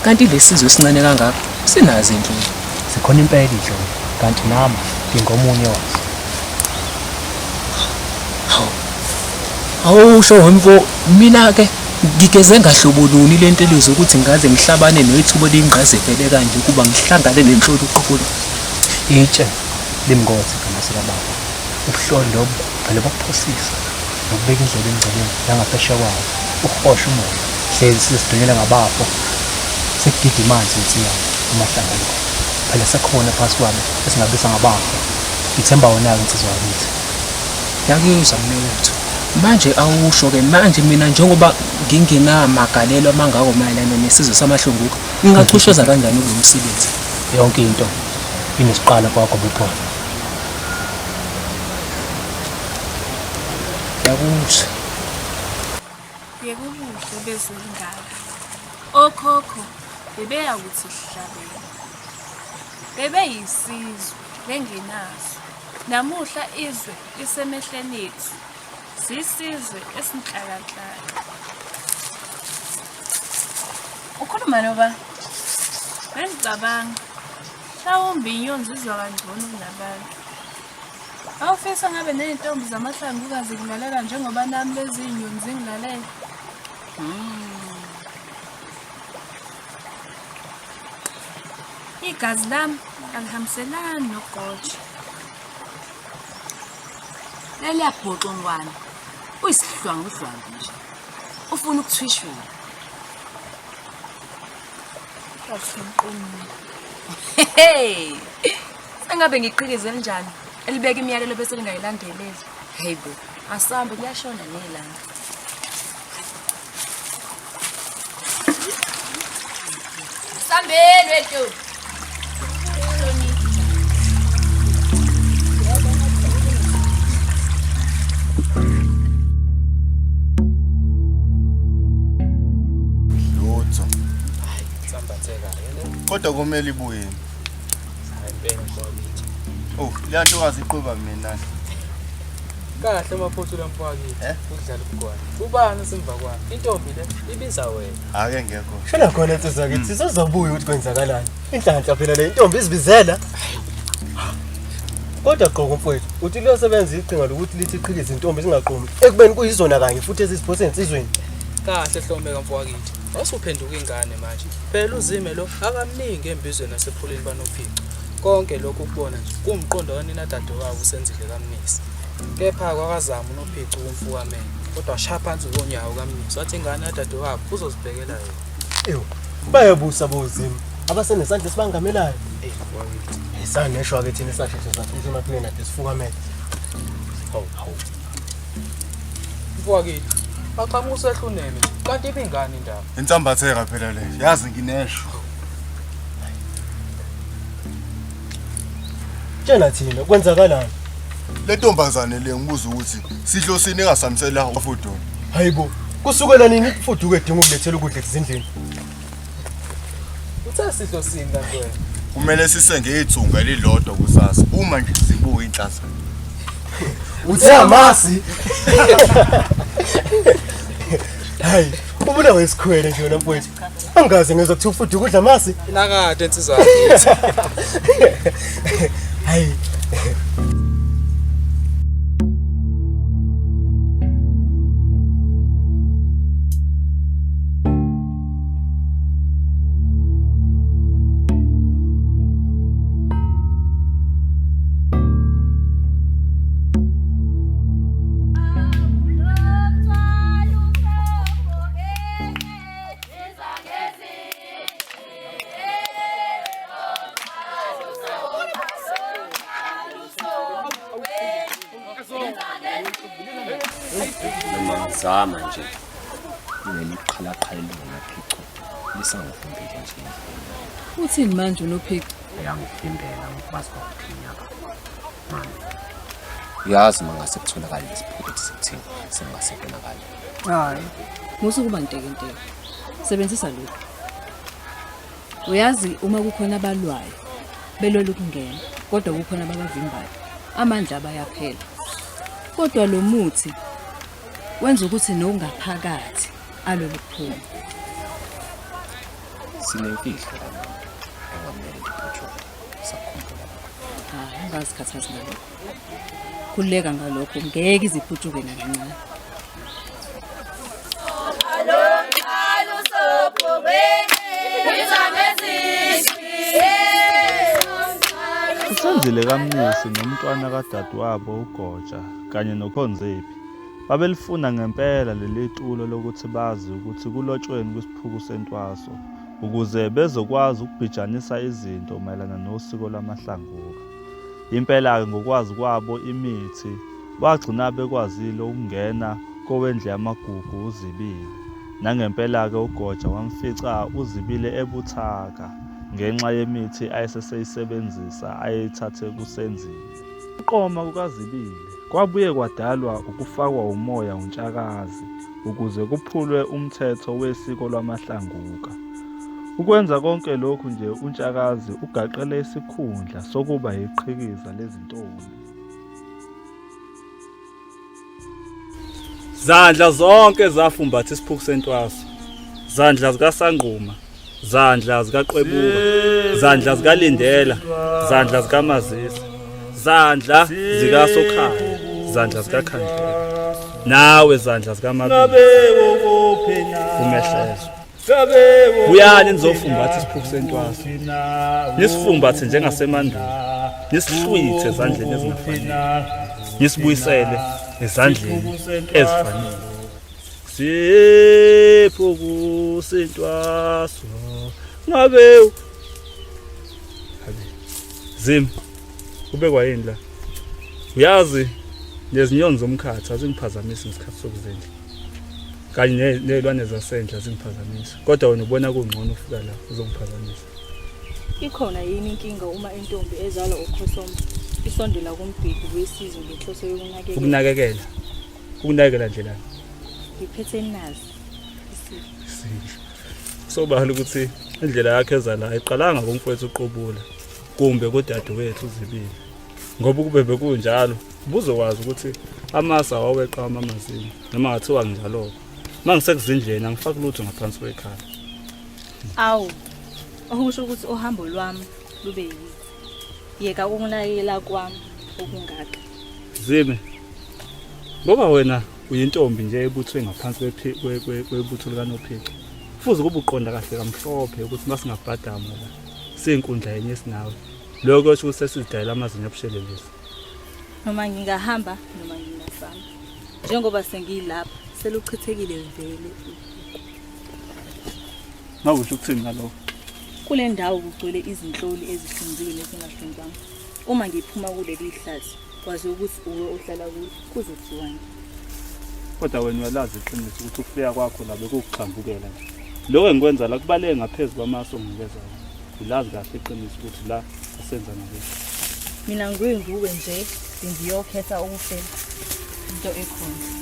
kanti lesi sizwe esincane kangaka sinazo iy'nhloli. Zikhona impela iy'nhloli, kanti nami ngingomunye wazo. Awusho mfo, mina-ke ngigeze ngahlobo luni le ntelizo ukuthi ngaze ngihlabane nethuba eliyingqayizivele kanje ukuba ngihlangane nenhloli uqobo. Itshe limngozi igama sikababa. Ubuhloli lobu phela bakuphosisa nokubeka indlebe emngceleni nangaphesheya kwawo uhosha umoya hlezi sizidunyela ngabafo sekugida imanzi insiyana emahlanguko phela sekhona phakathi kwabo esingabisa ngabafo. Ngithemba wona-ke insizwa yakithi. Ngiyakuzwa mnewethu. Manje awusho-ke manje mina njengoba ngingenamagalelo amangako mayelana nesizwe samahlunguka ngingachusheza kanjani kulo msebenzi? Yonke into inesiqalo kwakho bupholo. Ngiyakuzwa. Yeka ubuhle bezwe lingaka. Okhokho bebeyakuthi hlabeni. Bebeyisizwe bengenazo. Namuhla izwe lisemehlweni ethu. Sisizwe esinhlakanhlaka. Ukhuluma noba? Bengicabanga mhlawumbe inyoni zizwa kangcono kunabantu. Awufisa ngabe ney'ntombi zamahlanguka zikulalela njengoba nami lezi iy'nyoni zingilalela. Igazi lami alihambiselani nogotsha. Leliya bhoxo ngwane uyisihlwangudlwangu nje. Ufuna ukuthwishwela. Hey! Sengabe ngiqhikize njani? Elibeka imiyalelo bese lingayilandeleli. Hey bo, asambe kuyashona nelanga. Sambeni wethu. Lutho. Sambatheka Kodwa kumele ibuye. Hayi impela mfowethu. Oh, leya ntokazi iqhuba mina. Kahle maphuthu lamfowakini. Ukudlala ubugwala. Ubani osemva kwami? Intombi le ibiza wena. Ake ngekho. Shona khona insizwa kithi sizobuya ukuthi kwenzakalani. Inhlanhla phela le intombi izibizela. Kodwa gqoko mfowethu, uthi liyosebenza iqhinga lokuthi lithi iqhikize intombi zingaqomi. Ekubeni kuyizona kanye futhi eziziphose ensizweni. Kahle hlomeka mfowakini. Wasuphenduka ingane manje. Phela uzime lo akamningi embizweni nasephulini banophico. Konke lokhu ukubona nje kuwumqondo kanina dadewabo usenzile kaMnisi. Kepha kwakazama unophica ukumfukamela. Kodwa washaya phansi ngonyawo kaMnisi wathi ingane yadadewabo uzozibhekela yona. Ewu, bayabusa bozimu abasenesandla esibangamelayo. Eyi wakithi. Saneshwa-ke thina esasheshe safisa emaphikweni ade sifukamele. Hawu, hawu. Mfowakini, baqhamuka usehluneme nje. Kanti ibingani indaba? Insambatheka phela le. Yazi nginesho. Tshela thina kwenzakalani? Le ntombazane le ngibuza ukuthi sidlo sini engasamsela uFudula. Hayibo, kusukela nini uFuduka edinga ukulethela ukudla ezindlini? Uthe sidlo sini kanti wena? Kumele sisenge ithunga elilodwa kusasa uma nje zibuya inhlansi. Uthe amasi. Hayi, ubulawa isikhwele nje wena mfowethu. Angaze ngezwa kuthiwa uFuduka udla amasi. Nakade insizwa yakithi. Hayi. Noma ngizama nje leli qhalaqhala elingunophico lisangivimbile nje Uthini manje unophico? Uyangivimbela ngokwazi kwakuphinyaka mama. Uyazi uma ngase kutholakale lesiphuketi sekuthini sengase konakale. Hayi. Musa ukuba ntekenteke. Sebenzisa lokhu. Uyazi uma kukhona abalwayo belwela ukungena kodwa kukhona ababavimbayo amandla abayaphela. Kodwa lo muthi wenza ukuthi nokungaphakathi alwele ukuphuma. Sinemfihlo la mama engamele iphuthume. Sakukhumbula lokho. Hayi, ungazikhathazi ngalokho. Khululeka ngalokho ngeke iziphuthuke nakancane. USenzile kaMnisi nomntwana kadadewabo uGoja kanye noKhonzephi babelifuna ngempela leli tulo lokuthi bazi ukuthi kulotshweni kwisiphuku sentwaso ukuze bezokwazi ukubhijanisa izinto mayelana nosiko lwamahlanguka. Impela-ke ngokwazi kwabo imithi bagcina bekwazile ukungena kowendlu yamagugu uZibile. Nangempela-ke uGoja wamfica uZibile ebuthaka ngenxa yemithi ayeseseyisebenzisa ayeyithathe kuSenzile. Ukuqoma kukaZibile kwabuye kwadalwa ukufakwa umoya uNtshakazi ukuze kuphulwe umthetho wesiko lwamaHlanguka. Ukwenza konke lokhu nje uNtshakazi ugaqele isikhundla sokuba yiqhikiza lezintombi. Zandla zonke zafumbatha isiphuku sentwaso. Zandla zikaSangquma, zandla zikaQwebuka, zandla zikaLindela, zandla zikaMazisa, zandla zikaSokhaya, zandla zikaKhandlela. Nawe zandla zikaMabili. Umehlezwe. Buyani nizofumbatha isiphuku sentwaso. Nisifumbathe njengasemandulo. Nisihlwithe ezandleni ezingafanele. Nisibuyisele ezandleni ezifanele. Siphuku sentwaso. Ngabe Zim kubekwa yini la? Uyazi nezinyoni zomkhathi azingiphazamisi ngesikhathi sokuzindla. Kanye nezilwane zasendle azingiphazamisi. Kodwa wena ubona kungcono ufika la uzongiphazamisa. Ikhona yini inkinga uma intombi ezalwa uKhosomba isondela kumbheki wesizwe ngenhloso yokunakekela? Ukunakekela. Ukunakekela ndlelani? Ngiphethe nazi isifo. Isifo. Sobala ukuthi indlela yakhe eza la ayiqalanga kumfowethu uQubula kumbe kudadewethu uZibile. Ngoba ukube bekunjalo ubuzokwazi ukuthi amasi awaweqa amamazini noma ngathiwa nginjalo-ke. Uma ngisekuzindleni angifaki lutho ngaphansi kwekhala. Awu, okusho ukuthi uhambo lwami lube yize. Yeka ukunakekela kwami okungaka. Zime, ngoba wena uyintombi nje ebuthwe ngaphansi kwebutho likaNophica. Kufuze ukuba uqonda kahle kamhlophe ukuthi uma singabhadama la siyinkundla yenye esinawe. Lokho kusho ukuthi sesizidayela amazinyo abushelelezi. Noma ngingahamba noma ngingasamba. Njengoba sengilapha seluchithekile vele. Ngabe usho ukuthini ngalokho? Kule ndawo kugcwele izinhloli ezihlonziwe nezingahlonzwanga. Uma ngiphuma kuleli hlathi, kwazi ukuthi uwe ohlala kulo kuzothiwani. Kodwa wena uyalazi iqiniso ukuthi ukufika kwakho la bekukuxhambukela nje. Lokho engikwenza la kubaleke ngaphezu kwamaso onginikeza wona. Ulazi kahle iqiniso ukuthi la asenza ngalokho. Mina ngiyinguwe nje bengiyokhetha ukufela into ekhona.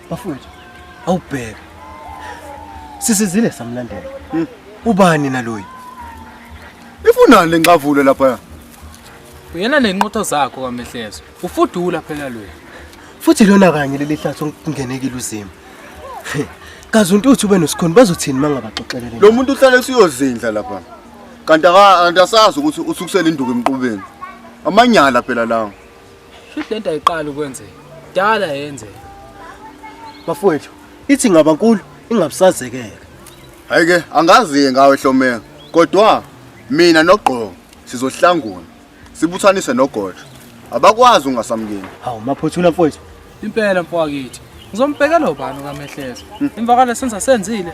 Bafowethu, awubheke. Sisizile samlandela. Ubani naloyi? Ifunani lenqavulo lapha? Uyena nenqotho zakho kaMehlezo. Ufudula phela loyo. Futhi lona kanye leli hlathi okungenekile uzima. Kazi uNtuthu ube nosikhuni bazothini mangabaxoxele le. Lo muntu uhlale siyozindla lapha. Kanti aka kanti asazi ukuthi usukusela induku emqubeni. Amanyala phela lawo. Shuthi lento ayiqali ukwenzeka. Dala yenzeka. Bafowethu, ithi ngabankulu ingabusazekeka. Hayi ke angazi ngawe Hlomeka. Kodwa mina noGqoko sizohlanguna. Sibuthanise noGotsha. Abakwazi ungasamukeli. Hawu maphothula mfowethu. Impela mfowethu. Ngizombhekela ubani kaMehlezo. Imvakalo senza senzile.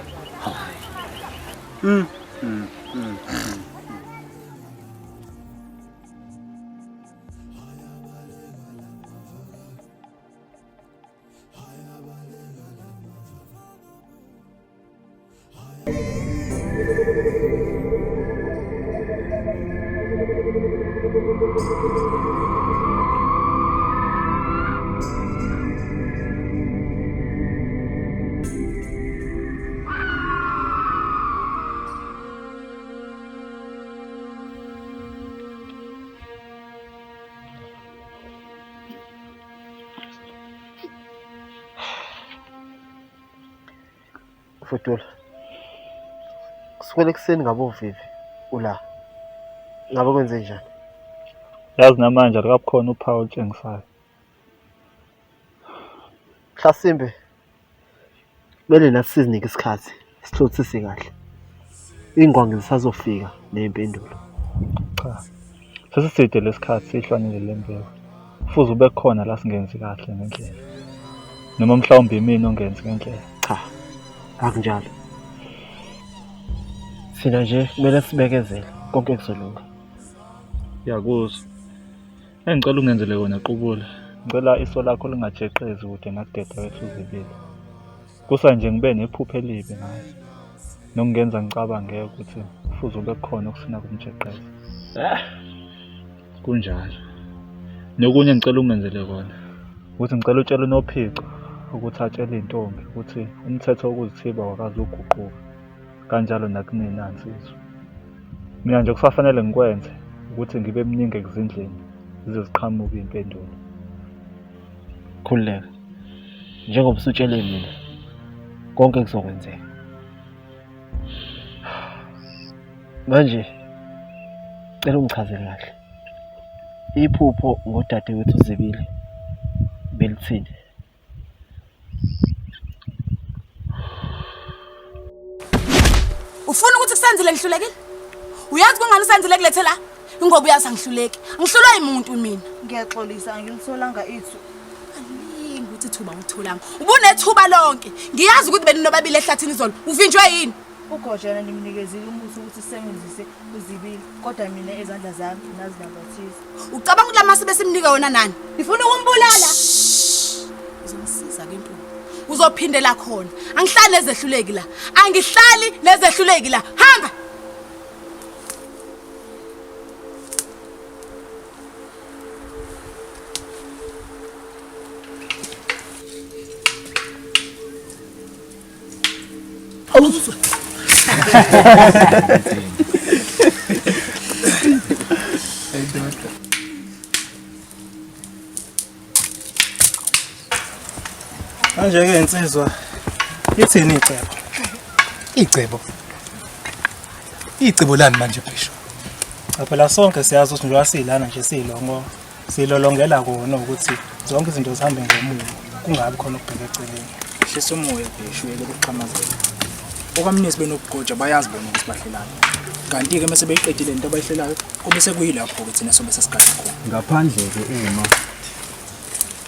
Fudula. Kusukela ekuseni ngabovivi ula. Ngabe kwenze njani? Yazi namanje alikabukhona uphawu olutshengisayo. Mhlasimbe kumele nathi sizinike isikhathi sihlolisise kahle. Ingwangi zisazofika ney'mpendulo. Cha. Sesiside lesikhathi sihlwanele le mbewu. Kufuze ube khona la singenzi kahle ngendlela. Noma mhlawumbe imina ongenzi ngendlela. Cha. Akunjalo. Thina nje kumele sibekezele konke kuzolunga. Ngiyakuzwa. Engicela ungenzele kona Qubula. Ngicela iso lakho lingajeqezi kude nakudeda wethu uzibile. Kusa nje ngibe nephupho elibi ngaye. Nokungenza ngicabange ukuthi kufuze ube khona okusina kumjeqeza. Kunjalo. Nokunye ngicela ungenzele kona. Ukuthi ngicela utshele uNophico ukuthi atshele iy'ntombi ukuthi umthetho wokuzithiba wakaze uguquka. Kanjalo nakunina nsizwa. Mina nje kusafanele ngikwenze ukuthi ngibe mningi ekuzindleni zize ziqhamuke iy'mpendulo. Khululeka. Njengoba usutshele mina konke kuzokwenzeka. Manje cela ungichazele kahle. Iphupho ngodadewethu uZibile belithini? Ufuna ukuthi kusenzile ngihlulekile? Uyazi kungani usenzile kulethe la? Ingoba uyazi angihluleki. Ngihlulwa yimuntu mina. Ngiyaxolisa angilitholanga ithu. Alingi ukuthi ithuba ngitholanga. Ubunethuba lonke. Ngiyazi ukuthi beninobabili ehlathini izolo. Uvinjwe yini? Ugojana nimnikezile umuthi ukuthi sisebenzise uzibili kodwa mina izandla zami nazilambathisa. Ucabanga ukuthi lamasi besimnika wona nani? Ngifuna ukumbulala. Uzomsiza ke ntombi. Uzophindela khona. Angihlali nezehluleki la. Angihlali nezehluleki la. Hamba. Awuzwe. Manje ke insizwa ithini icebo? Icebo. Icebo lani manje Bhisho? Cha phela sonke siyazi ukuthi njengoba silana nje silongo silolongela kona ukuthi zonke izinto zihambe ngomumo kungabi khona ukubheka eceleni. Hlisa umoya bheshu uyeke ukuxhamazela. OkaMnisi benokugoja bayazi bona ukuthi bahlelani. Kanti-ke uma sebeyiqedile lento abayihlelayo kube sekuyilapho-ke thina sobe sesigadla khona. Ngaphandle-ke uma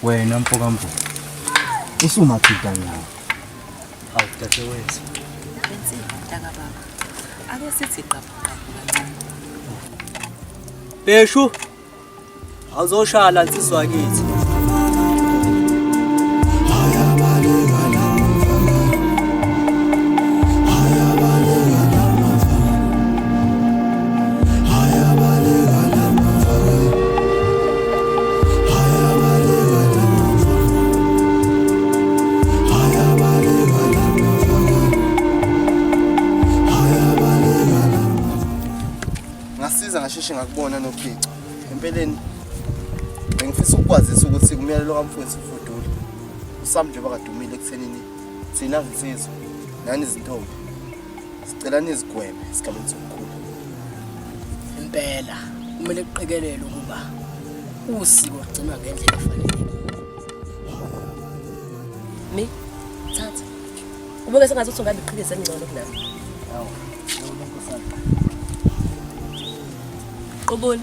wena mfokamvumo usumathida nyawo. Awu dadewethu. Insipho mntakababa. Ake sithi qaphu qaphu kancane. Bheshu awuzoshala nsizwa kithi. Ngasiza ngasheshe ngakubona noPhico. Empeleni bengifisa ukukwazisa ukuthi umyalelo kamfowethu uFudula usam nje bakadumile ekuthenini thina zinsizwa nani izintombi sicela nizigweme esigabeni sokukhula. Impela kumele kuqikelelwe ukuba usiko lugcinwa ngendlela efanelekile. Mi, thatha. Ubuke sengathi uthi ungabe iqhikiza elingcono kunami. Hawu, yebo nkosana. Qoboni,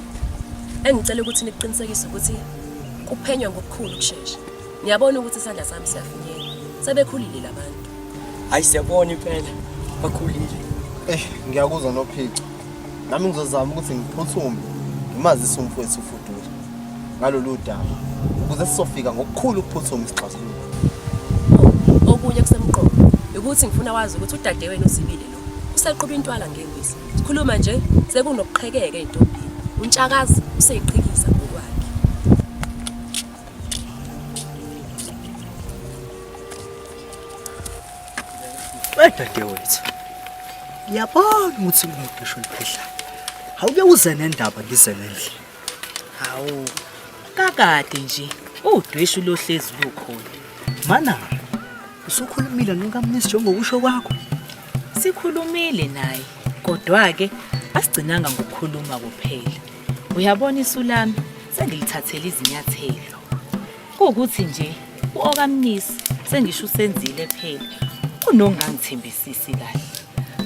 engicela ukuthi nikuqinisekise ukuthi kuphenywa ngokukhulu ukushesha. Ngiyabona ukuthi isandla sami siyafinyela. Sebekhulile labantu. Hayi siyabona impela bakhulile. Eh, ngiyakuzwa noPhico. Nami ngizozama ukuthi ngiphuthume ngimazise umfowethu uFudula ngalolu daba ukuze sizofika ngokukhulu ukuphuthuma isixazululo. Okunye kusemqoka ukuthi ngifuna wazi ukuthi udadewenu uZibile lo useqhuba intwala ngengwisi. Sikhuluma nje sekunokuqhekeka ey'ntombini. Untshakazi useyiqhikiza ngokwakhe. Wedadewethu, ngiyabona ukuthi kunodweshu oluphehlayo. Awuke uze nendaba ngize nendlela. Hawu, kakade nje udweshu lohlezi lukhona. Mana, usukhulumile nokamnisi njengokusho kwakho. Sikhulumile naye, kodwa-ke asigcinanga ngokukhuluma kuphela. Uyabona isu lami sengilithathele izinyathelo. Kuwukuthi nje u-Okamnisi sengisho usenzile phela unongangithembisisi kahle.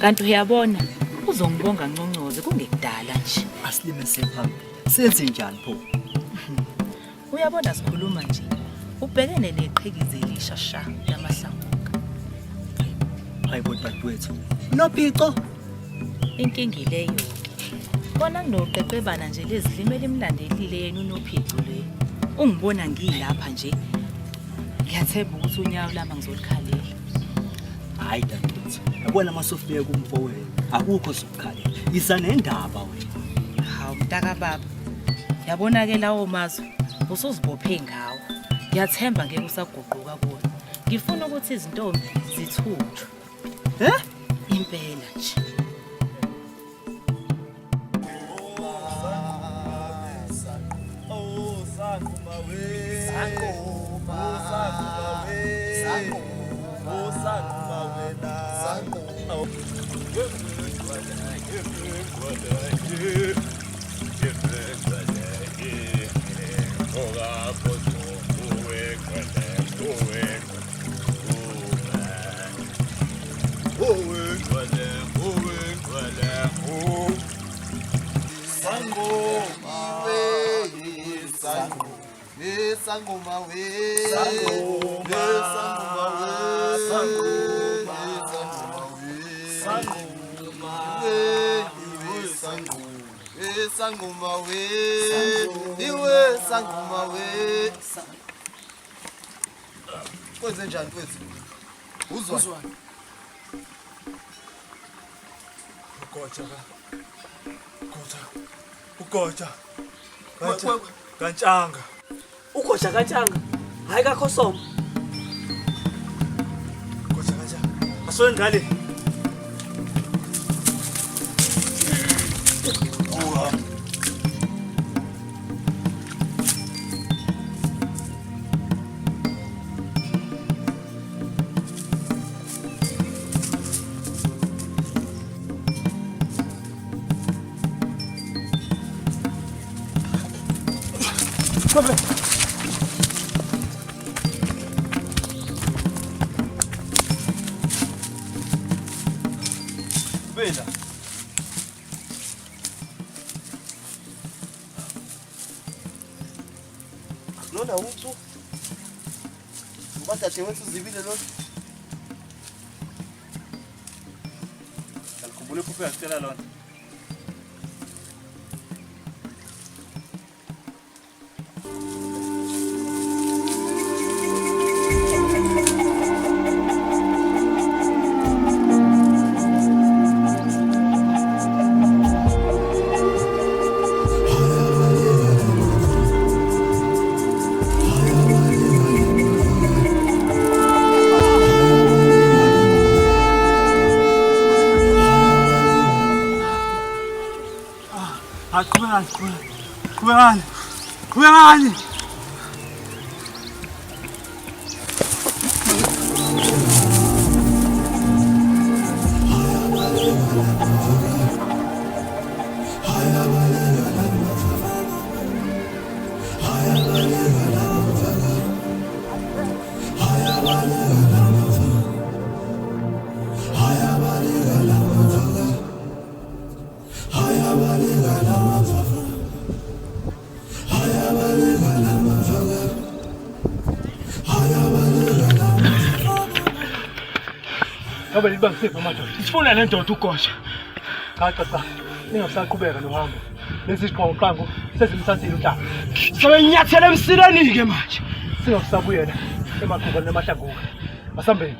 Kanti uyabona uzongibonga nconcoze kungekudala nje. Asilime siphambili. Senze njani pho? Uyabona sikhuluma nje ubhekene neqhikiza elisha sha lamahlanguka. Hayi bo dadewethu. Nophico. Inkinga ileyo-ke. Kona kunoqeqebana nje lezilimi elimlandelile yena uNophico le. Ungibona ngilapha nje. Ngiyathemba ukuthi unyawo lami angizolikhalela. Hayi dadewethu. Yabona masufike kumfowenu akukho sokukhalela. Iza nendaba wena. Hawu mntakababa. Yabona-ke lawo mazwi usuzibophe ngawo. Ngiyathemba ngeke usaguquka kuwona. Ngifuna ukuthi izintombi zithunjwe. Eh? Impela nje. Sangoma we, sangoma, sangoma we, sangoma, sangoma we, sangoma, sangoma we, iwe sangoma we. Kwenze njani mfethu? Uzwa? Ugoja ka. Ugoja. Ugoja. Kantshanga. Ugoja kantshanga. Hayi kakhosoma. Ugoja kantshanga. Asone ngale. Qhubeka. Bela. Lona uthu. Ngoba dadewethu uzibile lona. Alikhumbula iphupho yakutshela lona. Qhubekani, qhubekani, qhubekani. Ngabe libangise madoda. Sifuna le ndoda ugosha. Cha cha cha. Ningasaqhubeka nohambo. Lesi siqonqango sezimthathile uhlanga. Sebenyathela emsileni ke manje. Singasabuyela emakhubeni nemahlanguka. Asambeni.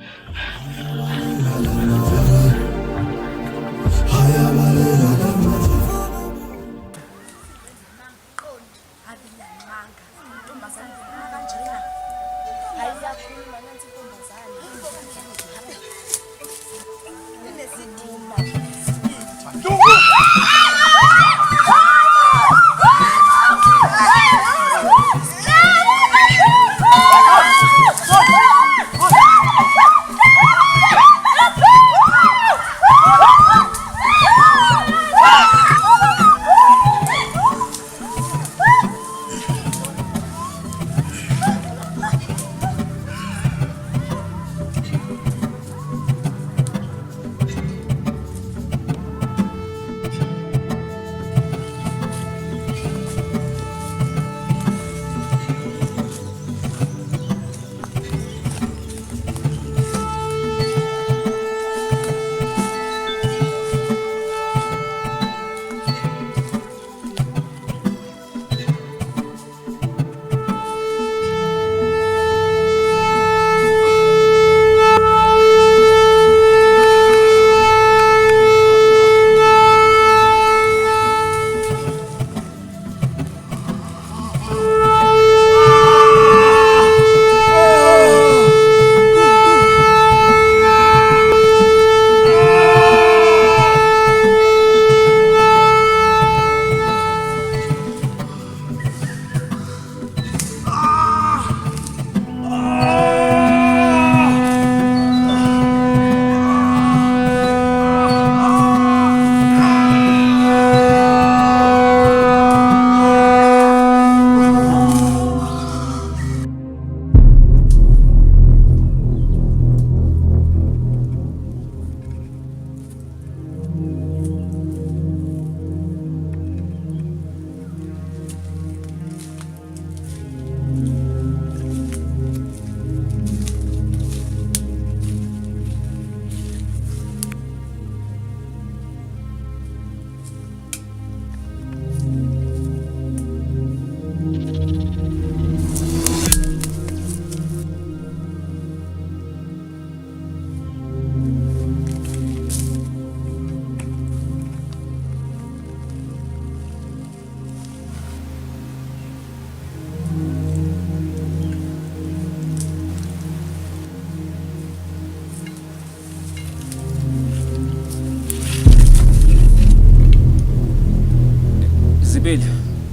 Zibili,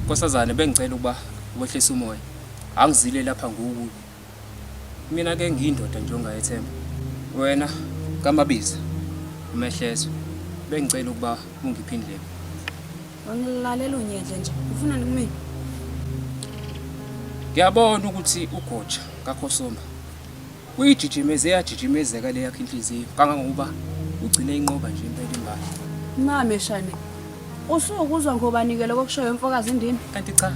nkosazane bengicela ukuba wehlise umoya. Angizile lapha ngukubi. Mina ke ngiyindoda nje ongayethemba. Wena kaMabiza uMehlezo bengicela ukuba ungiphe indlebe. Wangilalela unyendle nje. Ufunani kumina? Ngiyabona ukuthi uGoja kaKhosomba uyijijimeze yajijimezeka le yakhe inhliziyo kangangokuba ugcine inqoba nje impela imbala. Mame Shane, usukuzwa ngobani-ke lokho okushoyo mfokazi indini? Kanti cha,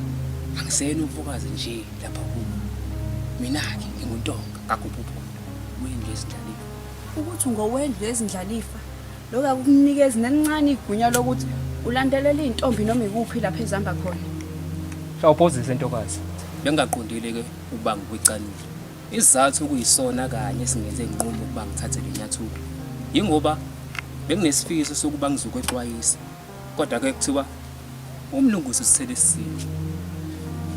angiseyena umfokazi nje lapha kubo. Mina-ke nginguNtonga kaGubhubhu wendlu yezindlalifa. Ukuthi ungowendlu yezindlalifa, lokho akukunikezi nelincane igunya lokuthi ulandelele iy'ntombi noma ikuphi lapho ezihamba khona. Shawuphozise ntokazi. Bengingaqondile-ke ukuba ngikwicanule. Isizathu okuyisona kanye esingenze nginqume ukuba ngithathe le nyathuko yingoba benginesifiso sokuba ngizokwexwayisa kodwa-ke kuthiwa umlungusi usithele esisini.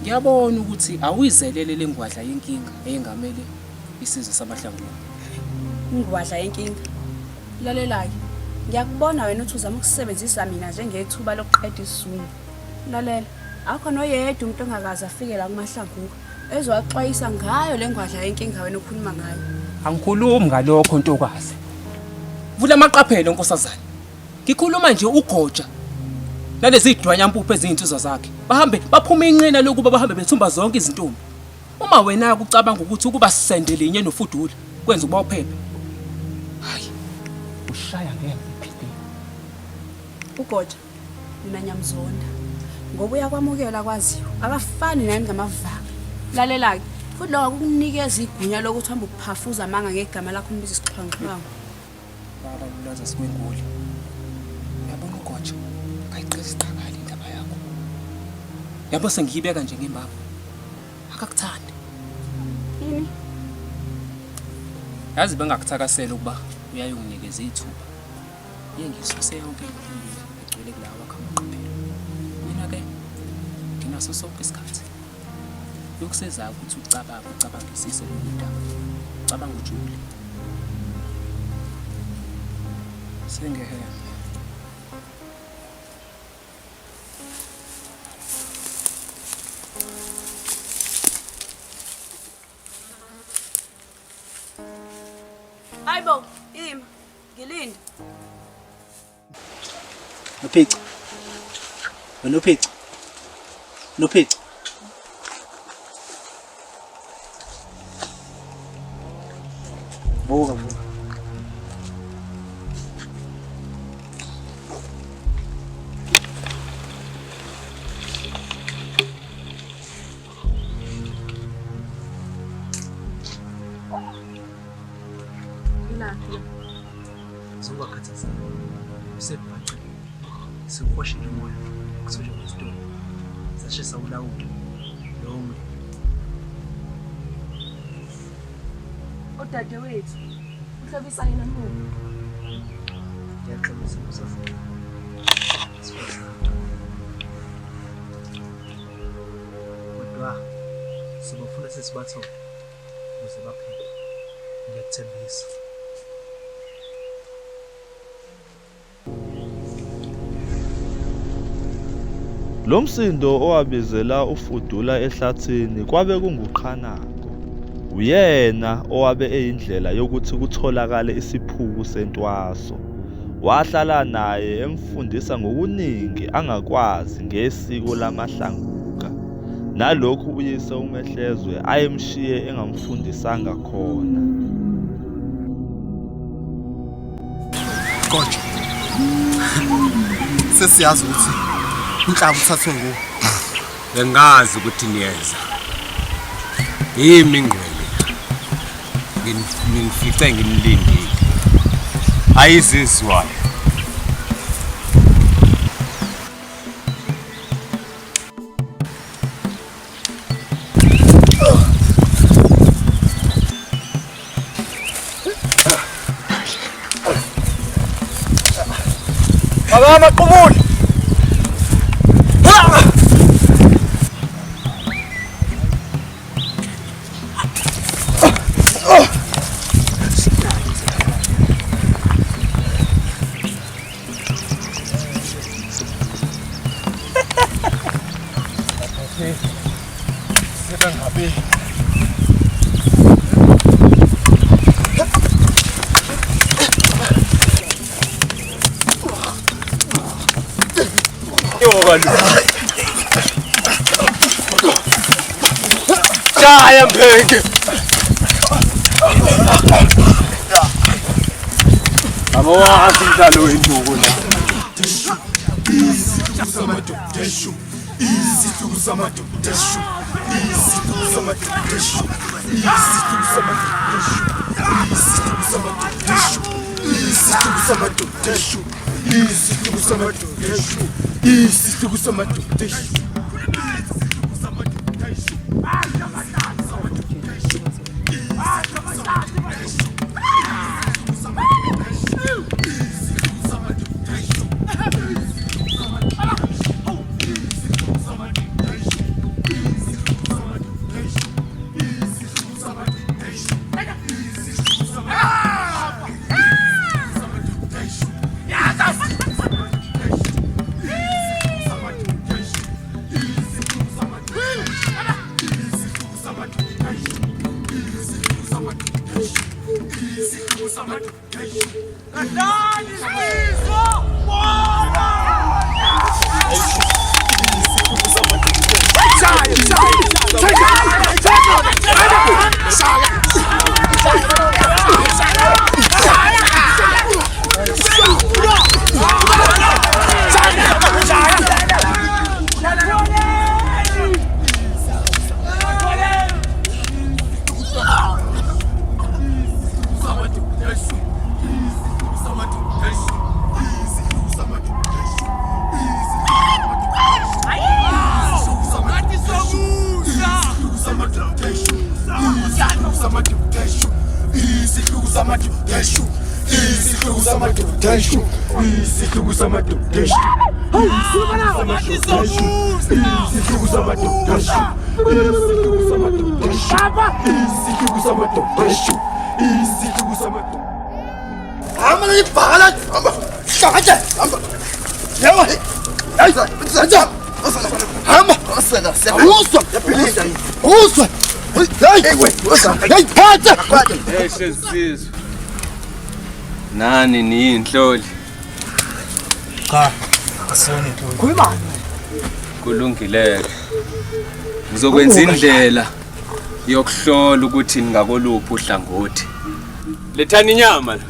Ngiyabona ukuthi awuyizelele le ngwadla yenkinga eyengamele isizwe samaHlangula. Ingwadla yenkinga? Lalela-ke, ngiyakubona wena ukuthi uzama ukusebenzisa mina njengethuba lokuqeda isizungu. Lalela, akukho noyedwa umuntu ongakaze afike la kuMahlanguka ezowaxwayisa ngayo le ngwadla yenkinga wena okhuluma ngayo. Angikhulumi ngalokho ntokazi. Vula amaqaphelo nkosazane. Ngikhuluma nje uGoja nalezi dwanyampuphu eziyinsizwa zakhe. Bahambe baphuma inqina lokuba bahambe bethumba zonke izintombi. Uma wena kucabanga ukuthi ukuba sende linye nofudula kwenza ukuba uphephe. Hayi. Ushaya ngemva iphidi. UGoja mina ngiyamzonda ngoba uyakwamukela kwaziwa akafani nani ngamavaka. Lalela-ke futhi lokho akukunikeza igunya lokuthi uhambe ukuphafuza amanga ngegama lakho umbiza isixhwanguxhwangu. Baba lulaza sikwenguli. Uyabona uGoja akayiqezi iqakala indaba yakho. Yabo sengiyibeka nje ngembaba. Akakuthandi. Yini? Yazi bengakuthakasela ukuba uyayonginikeza ithuba. Ye ngisuse yonke into egcwele kulawa wakho amaqaphelo. Mina ke nginaso sonke isikhathi. Yokusiza ukuthi ucabange ucabangisise lolu daba. Ucabanga ujule. Sengehema. Hayibo, ima. Ngilinde. Nophica. Wena Nophica. Nophica. Vuka vuka. Ilaphi? Zungakhathazeki. Usebhacile. Siwuhoshile umoya kuthunjwa kwesitolo. Sashisa ulawulo. Lowo muntu. Udadewethu uhlobisa yena mbuku. Ngiyaxolisa nkosazana. Sifazane. Kodwa sobafuna sesibathole ukuze baphele. Ngiyakuthembisa. Lo msindo owabizela uFudula ehlathini kwabe kunguQhanako. Uyena owabe eyindlela yokuthi kutholakale isiphuku sentwaso. Wahlala naye emfundisa ngokuningi angakwazi ngesiko lamaHlanguka. Nalokhu uyise uMehlezwe ayemshiye engamfundisanga khona. Goja. Sesiyazi ukuthi unhlaba uthathwe nguwe. Bengazi ukuthi niyeza. Yimi ingqwele. Nginifice nginilindile. Ayizizwayo. Phakama qubula. Sebengabe Yoba lo. Shaya Mphenge. Abawazi umdlalo wenduku la. Sizwe. Nani niyinhloli? Cha, asiyona inhloli. Khuluma. Kulungile. Ngizokwenza indlela yokuhlola ukuthi ningakoluphi uhlangothi. Lethani inyama la.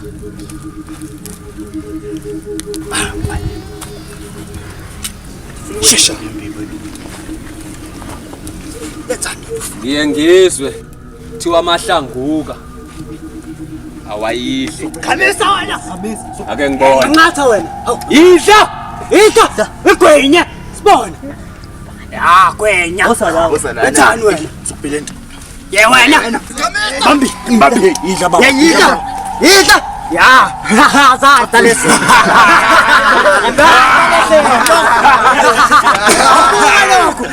Shesha. Ngiye ngizwe kuthiwa amahlanguka awayidli. Khamisa wena. Ake ngibone. Nqatha wena. Idla! Idla! Igwenye! Sibone. Ya gwenya. Lethani wena. Sokubhile into. Ye wena. Bambi, bambi, idla baba. Idla. Idla. Ya. Zatha lesi. Lokho.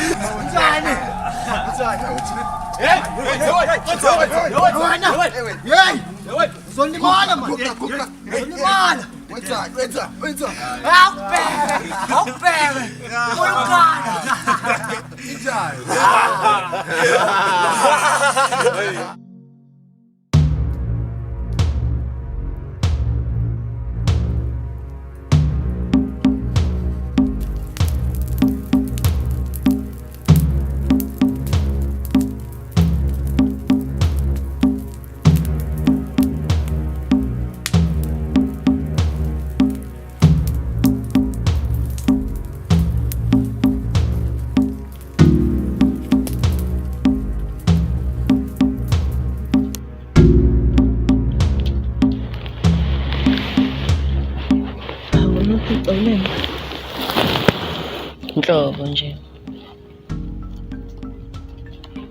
Uzolimala man. Uzolimala. Wenzani? Wenzani? Wenzani? Awubheke. Awubheke. Uyukhala. Injani? Nhlobo nje.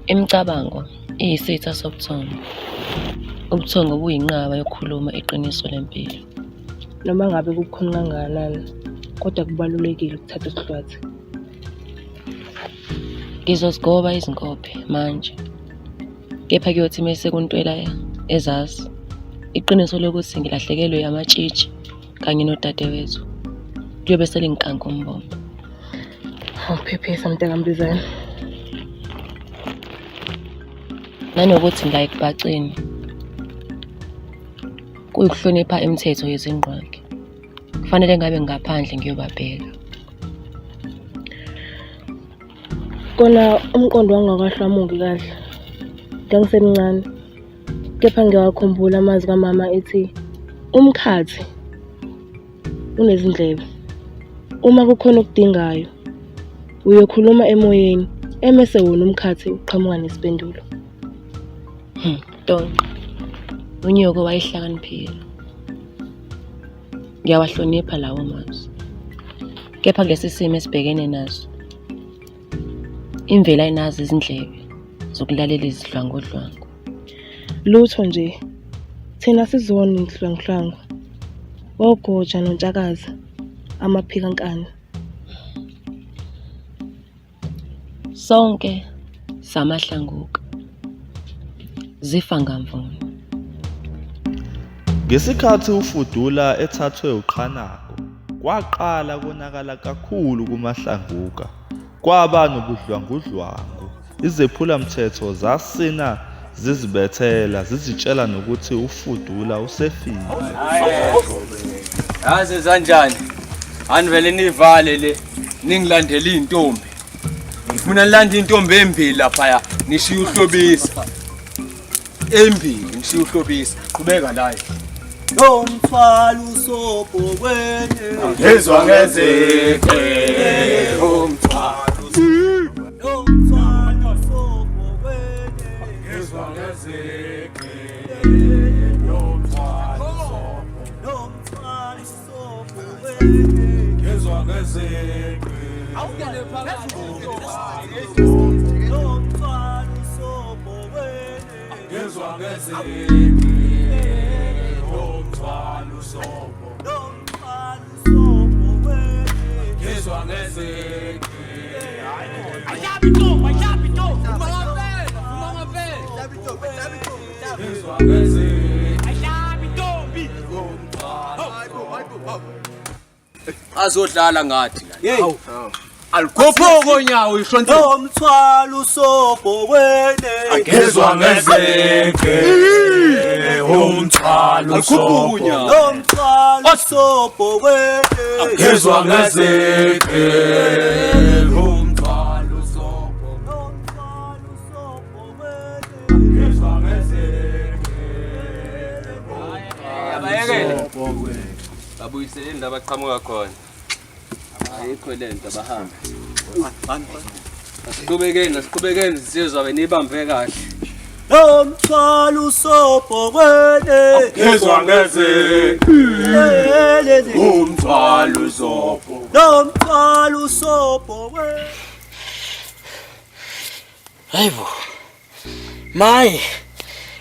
Imicabango iyisitha sobuthongo. Ubuthongo buyinqaba yokukhuluma iqiniso lempilo. Noma ngabe kubukhuni kangakanani, kodwa kubalulekile ukuthatha isihlwathi. Ngizozigoba izinkophe manje. Kepha kuyothi mese kuntwela ezasi, iqiniso lokuthi ngilahlekelwe amatshitshi kanye nodadewethu kuyobe selingikanka umbombo. Awuphephisa mntakambizane. Nanokuthi ngila ekubhaceni kuyikuhlonipha imithetho yezingqwaqe. Kufanele ngabe ngingaphandle ngiyobabheka. Kona umqondo wangakahlamuli kahle. Ngangisemncane, kepha ngiyawakhumbula amazwi kamama ethi umkhathi unezindlebe. Uma kukhona okudingayo, uyokhuluma emoyeni emese wona umkhathi uqhamuka nesipendulo. Tonqa, unyoko wayehlakaniphile. Ngiyawahlonipha lawo mazwi. Kepha kulesi simo esibhekene naso, imvelo ayinazo izindlebe zokulalela izidlwangodlwango. Lutho nje, thina sizona inhlwanguhlangu, ogoja nontshakaza, amaphikankani. Sonke samahlanguka, zifa ngamvuni. Ngesikhathi uFudula ethathwe uQhanako, kwaqala konakala kakhulu kuMahlanguka. Kwaba nobudlwangudlwangu, izephulamthetho zasina zizibethela zizitshela nokuthi uFudula usefile. Yazi zanjani? Anivele nivale le ningilandele intombi. Ngifuna nilande intombi embili laphaya nishiye uhlobisa. Embili nishiye uhlobisa. Qhubeka la. Lo mthwalo usobhokweni Ngizwa ngezike umthwalo Lo mthwalo usobhokweni Ngizwa ngezike umthwalo Lo mthwalo usobhokweni Ngizwa ngezike Awungene phakathi Lo mthwalo usobhokweni Ngizwa ngezike umthwalo usobho Lo mthwalo usobhokweni Ngizwa ngezike Ayabi intombi, ayabi intombi. Uma ngempela, uma ngempela. Ayabi intombi, ayabi intombi. Ngizwa ngezike Ayabi intombi. Azodlala ngathi la. Alikhuphuko nyawo ishonto. Lo mthwalo usobhokweni Ngizwa ngezike umthwalo usobho Lo mthwalo usobhokweni Ngizwa ngezike umthwalo usobho Ngizwa ngezike Abayekele. Babuyiseleni la baqhamuka khona. Ayikho lento abahambe. Asiqhubekeni, asiqhubekeni sizwa benibambe kahle. Lo mthwalo usobhokweni Ngizwa ngezike umthwalo usobho Lo mthwalo usobhokweni Hayibo. Maye.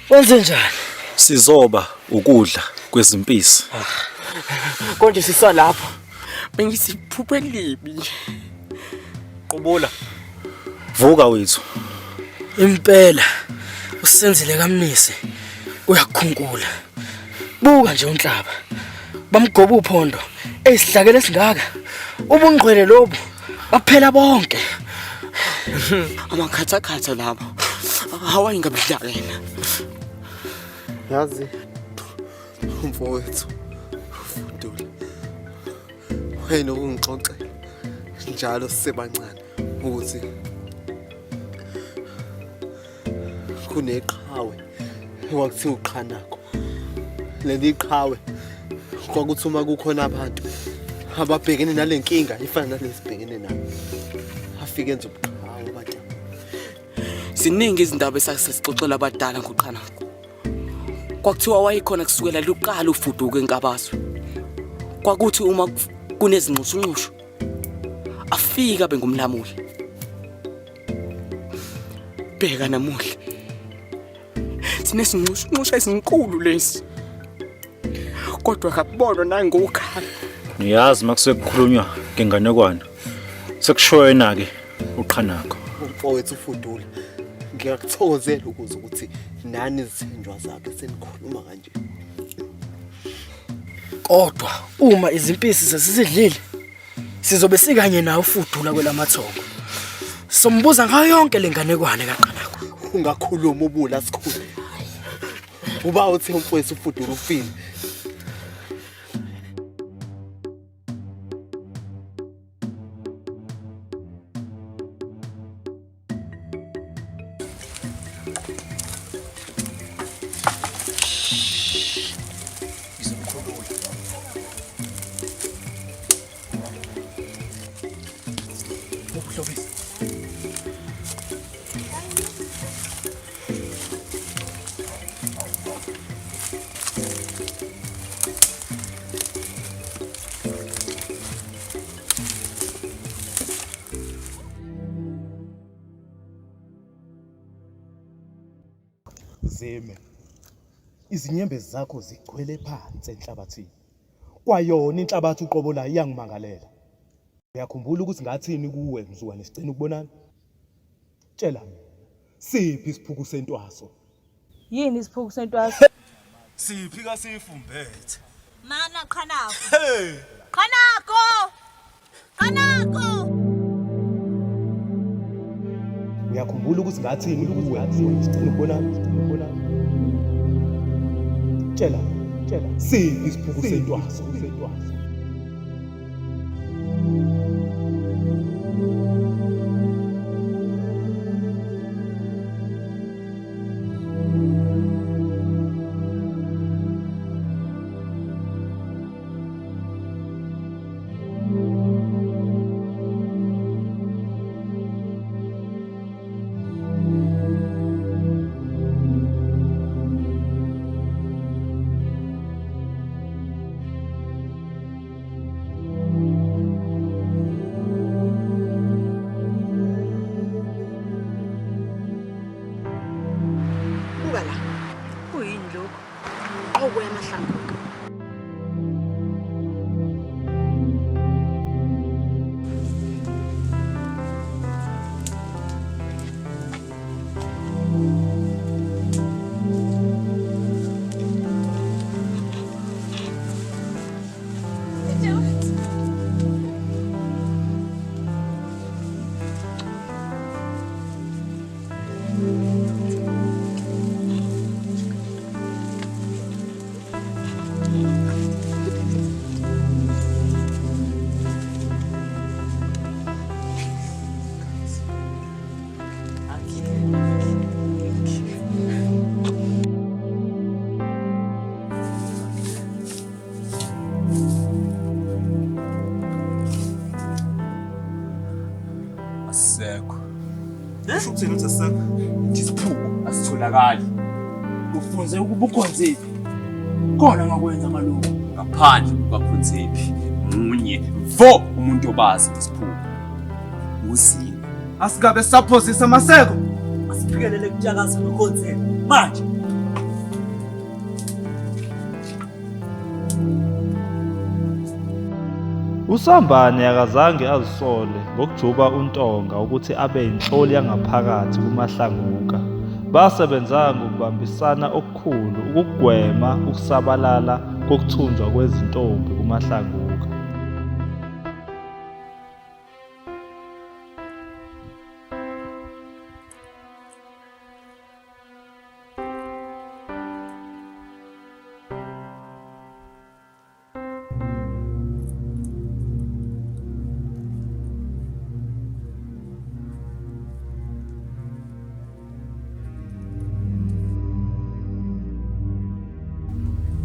Wenze njani? Sizoba ukudla kwezimpisi. Konje sisalapha. Bengisiphuphe libi nje. Qubula. Vuka wethu. Impela usenzile kaMnisi uyakukhunkula. Buka nje unhlaba. Bamgoba uphondo esihlakele esingaka. Ubungqwele lobu baphela bonke. Amakhathakhatha labo. Hawayi ngabidlakela. Yazi umfowethu Fudula wayenokungixoxela njalo sisebancane ukuthi kuneqhawe ekwakuthiwa uQhanako. Leli qhawe kwakuthi uma kukhona abantu ababhekene nale nkinga ifana nalesibhekene nayo afike enze ubuqhawe bathi Ziningi izindaba esasesixoxela abadala ngoQhanako. Kwakuthiwa wayekhona kusukela luqala ufuduka enkabazwe. Kwakuthi uma kunezinxushunxushu afika bengumlamuli. Bheka namuhla. Sinesinxushunxushu ezinkulu lesi. Kodwa akubonwa nangokhala. Niyazi makusuke kukhulunywa ngenganekwane. Sekushoyo yena ke uQhanako. Umfowethu uFudula ngiyakuthokozela ukuze ukuthi nani izithenjwa zakhe senikhuluma kanje. Kodwa uma izimpisi sesizidlile sizobe sikanye nawe uFudula kwelamathongo. Sombuza ngayo yonke lenganekwane kaQhanako. Ungakhuluma ubula sikhulu. Uba uthi umfowethu uFudula ufile. Zime. Izinyembezi zakho zigcwele phansi enhlabathini. Kwayona inhlabathi uqobo layo iyangimangalela. Uyakhumbula ukuthi ngathini kuwe mzukwane sigcina ukubonana? Tshela mina. Siphi isiphuku sentwaso? Yini isiphuku sentwaso? Siphi kasifumbethe? Mana qhanako. Hey! Qhanako! Qhanako! Uyakhumbula ukuthi ngathini kuwe mzukwane sigcina ukubonana? Tshela, tshela. Siphi isiphuku sentwaso? Buka la. Kuyini lokhu? Qoko yamahlanguka. Asisekho. Usho ukuthini ukuthi asisekho? Isiphuku asitholakali. Ufunze ukuba ukhonziphi? Khona ngakwenza malume. Ngaphandle kukakhonziphi munye vo umuntu obazi isiphuku. Uzini. Asikabe saphozisa maseko. Asiphikelele kutshakaza nokhonziphi. Manje USambane akazange azisole ngokujuba uNtonga ukuthi abe yinhloli yangaphakathi kuMahlanguka. Basebenza ngokubambisana okukhulu ukugwema ukusabalala kokuthunjwa kwezintombi kuMahlanguka.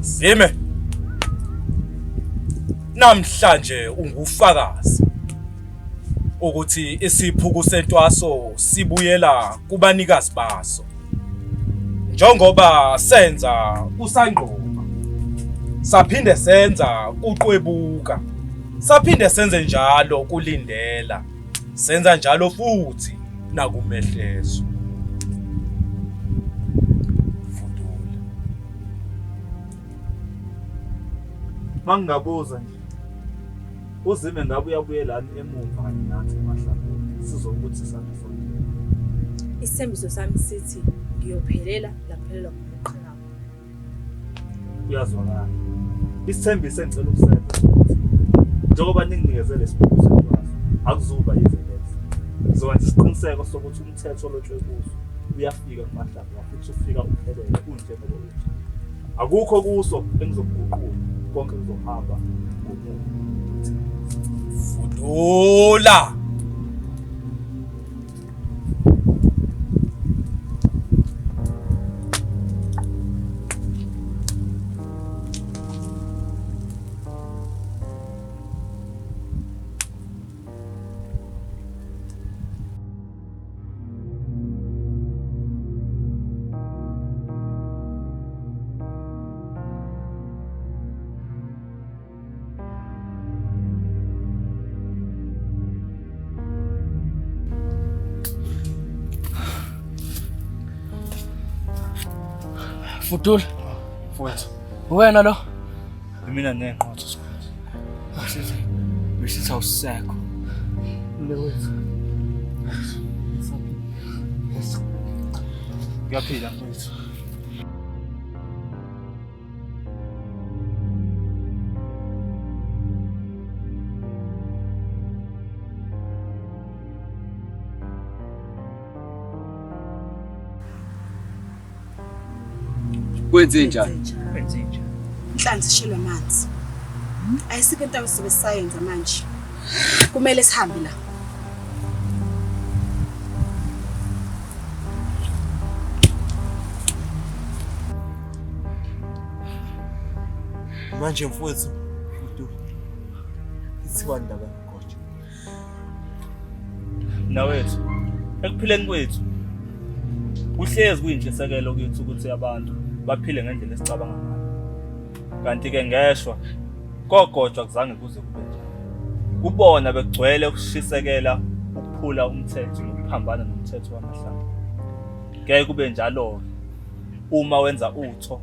Zime. Namhlanje ungufakazi ukuthi isiphuku sentwaso sibuyela kubanikazi baso. Njengoba senza kusangqoma, saphinde senza kuqwebuka, saphinde senze njalo kulindela, senza njalo futhi nakumehlezo. Mangingabuza nje, uZime ngabe uyabuyelani emuva kanye nathi emahlangeni sizokuthi sonke. Isithembiso sami sithi ngiyophelela laphelela khona uqhakaza. Kuyazwakala. Isithembiso engicela ukusenza ukuthi njengoba ninginikeze lesiphuku sentwaso, akuzuba yize lezi. Ngizokwenza isiqiniseko sokuthi umthetho olotshwe kuso uyafika kumahlanga futhi ufika uphelele unjengoba unje. Akukho kuso engizokuguqula, konke kuzohamba ngomumo. Fudula. Fudula. Mfowethu. Wena lo? Mina nenqotho sikhulu. Besithi awusekho. Mnewethu. Ngiyaphila mfowethu. Kwenze njani? Kwenze njani? Inhlanzi ishelwe amanzi. Ayisikho into esizobe sisayenza manje. Kumele sihambe la. Manje mfowethu, Mdu. Ithiwa ndaba yogoja. Mnawethu, ekuphileni kwethu kuhlezi kuyintshisekelo kithi ukuthi abantu baphile ngendlela esicabanga ngayo. Kanti-ke ngeshwa kogojwa kuzange kuze kube njalo. Kubona bekugcwele ukushisekela ukuphula umthetho nokuphambana nomthetho wamahlanga. Ngeke kube njalo-ke uma wenza utho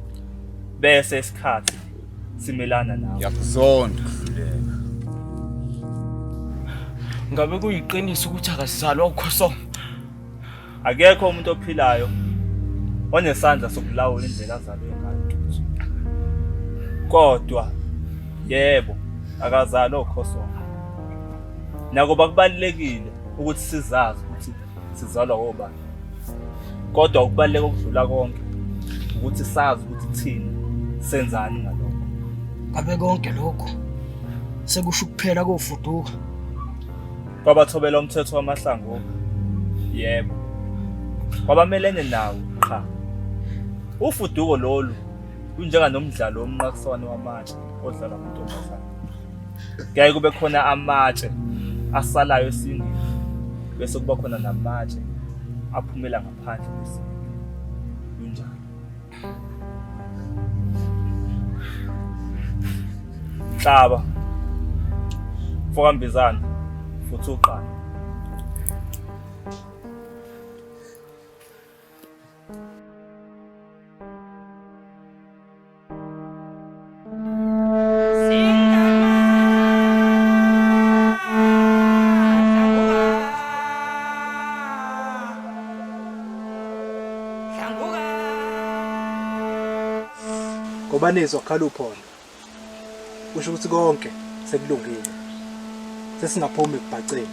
bese isikhathi simelana nawe. Ngiyakuzonda ukuhluleka. Ngabe kuyiqiniso ukuthi akazalwa uKhosoma? Akekho umuntu ophilayo onesandla sokulawula indlela azalwe ngayo. Kodwa yebo, akazalwa uKhosoma. Nakuba kubalulekile ukuthi sizazi ukuthi sizalwa obani. Kodwa okubaluleke okudlula konke ukuthi sazi ukuthi thina senzani ngalokho. Ngabe konke lokho sekusho ukuphela kofuduka. Kwabathobela umthetho wamahlangoka. Yebo. Kwabamelene nawo qha. Ufuduko lolu lunjenganomdlalo womnqakiswano wamatshe odlalwa amantombazane. Kuyaye kube khona amatshe asalayo esingini bese kuba khona namatshe aphumela ngaphandle kwesingi. Kunjalo. Nhlaba. Mfokambizana futhi uqala. Ngoba nizwa kukhala uphondo. Kusho ukuthi konke sekulungile. Sesingaphuma ekubhaceni.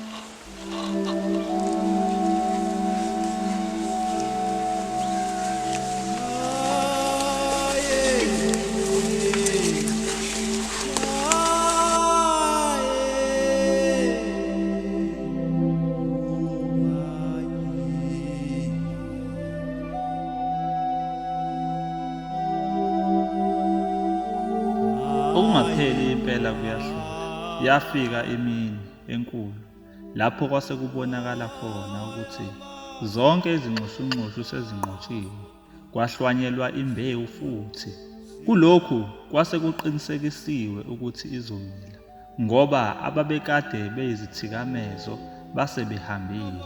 Okungapheli impela kuyahlula. Yafika imini enkulu lapho kwase kubonakala khona ukuthi zonke izinxushunxushu sezinqotshiwe, kwahlwanyelwa imbewu futhi. Kulokhu kwase kuqinisekisiwe ukuthi izomila ngoba ababekade beyizithikamezo base behambile.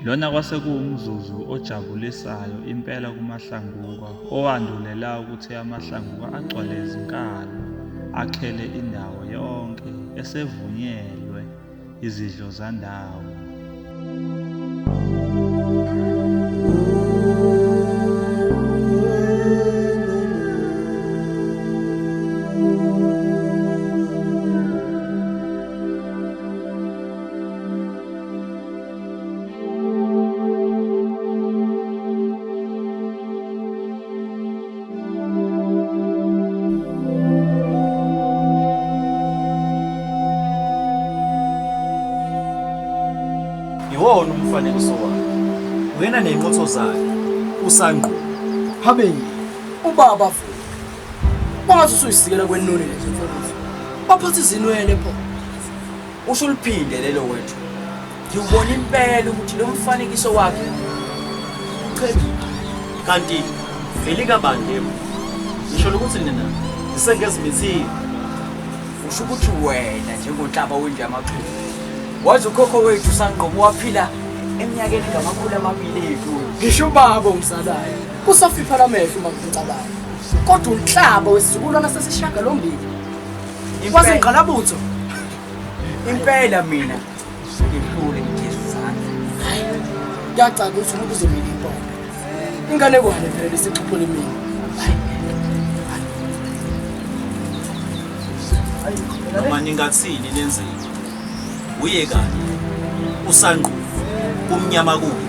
Lona kwase kuwumzuzu ojabulisayo impela kuMahlanguka owandulela ukuthi amaHlanguka agcwale izinkalo akhele indawo yonke esevunyelwe izidlo zandawo. Iwona umfanekiso wakhe. Wena nezinqotho zakhe usanqu. Habe ubaba vuka. Kwangathi usuyisikela kwenoni lezi mfowethu. Baphatha izinwele pho. Usho uliphinde lelo wethu. Ngiwubona impela ukuthi lo mfanekiso wakhe Uchebe. Kanti elikabani lelo? Ngisho ukuthi nina nisengezimithile. Usho ukuthi wena njengonhlaba wendlu yamaXhosa. Wazi ukhokho wethu Sangqomo waphila eminyakeni ngamakhulu 2 edlule. Ngisho ubaba ongizalayo. Kusafiphala amehlo uma ngicabanga. Kodwa unhlaba wesizukulwana sesishiyagalombili. Kwasengqalabutho. Impela mina ngihlule ngigeza izandla. Kuyacaca ukuthi umuntu uzomila impondo. Inganekwane phela lesixhuphula mina. Noma ningathini nenzeni. Uye kanye uSangqu kumnyama kubi.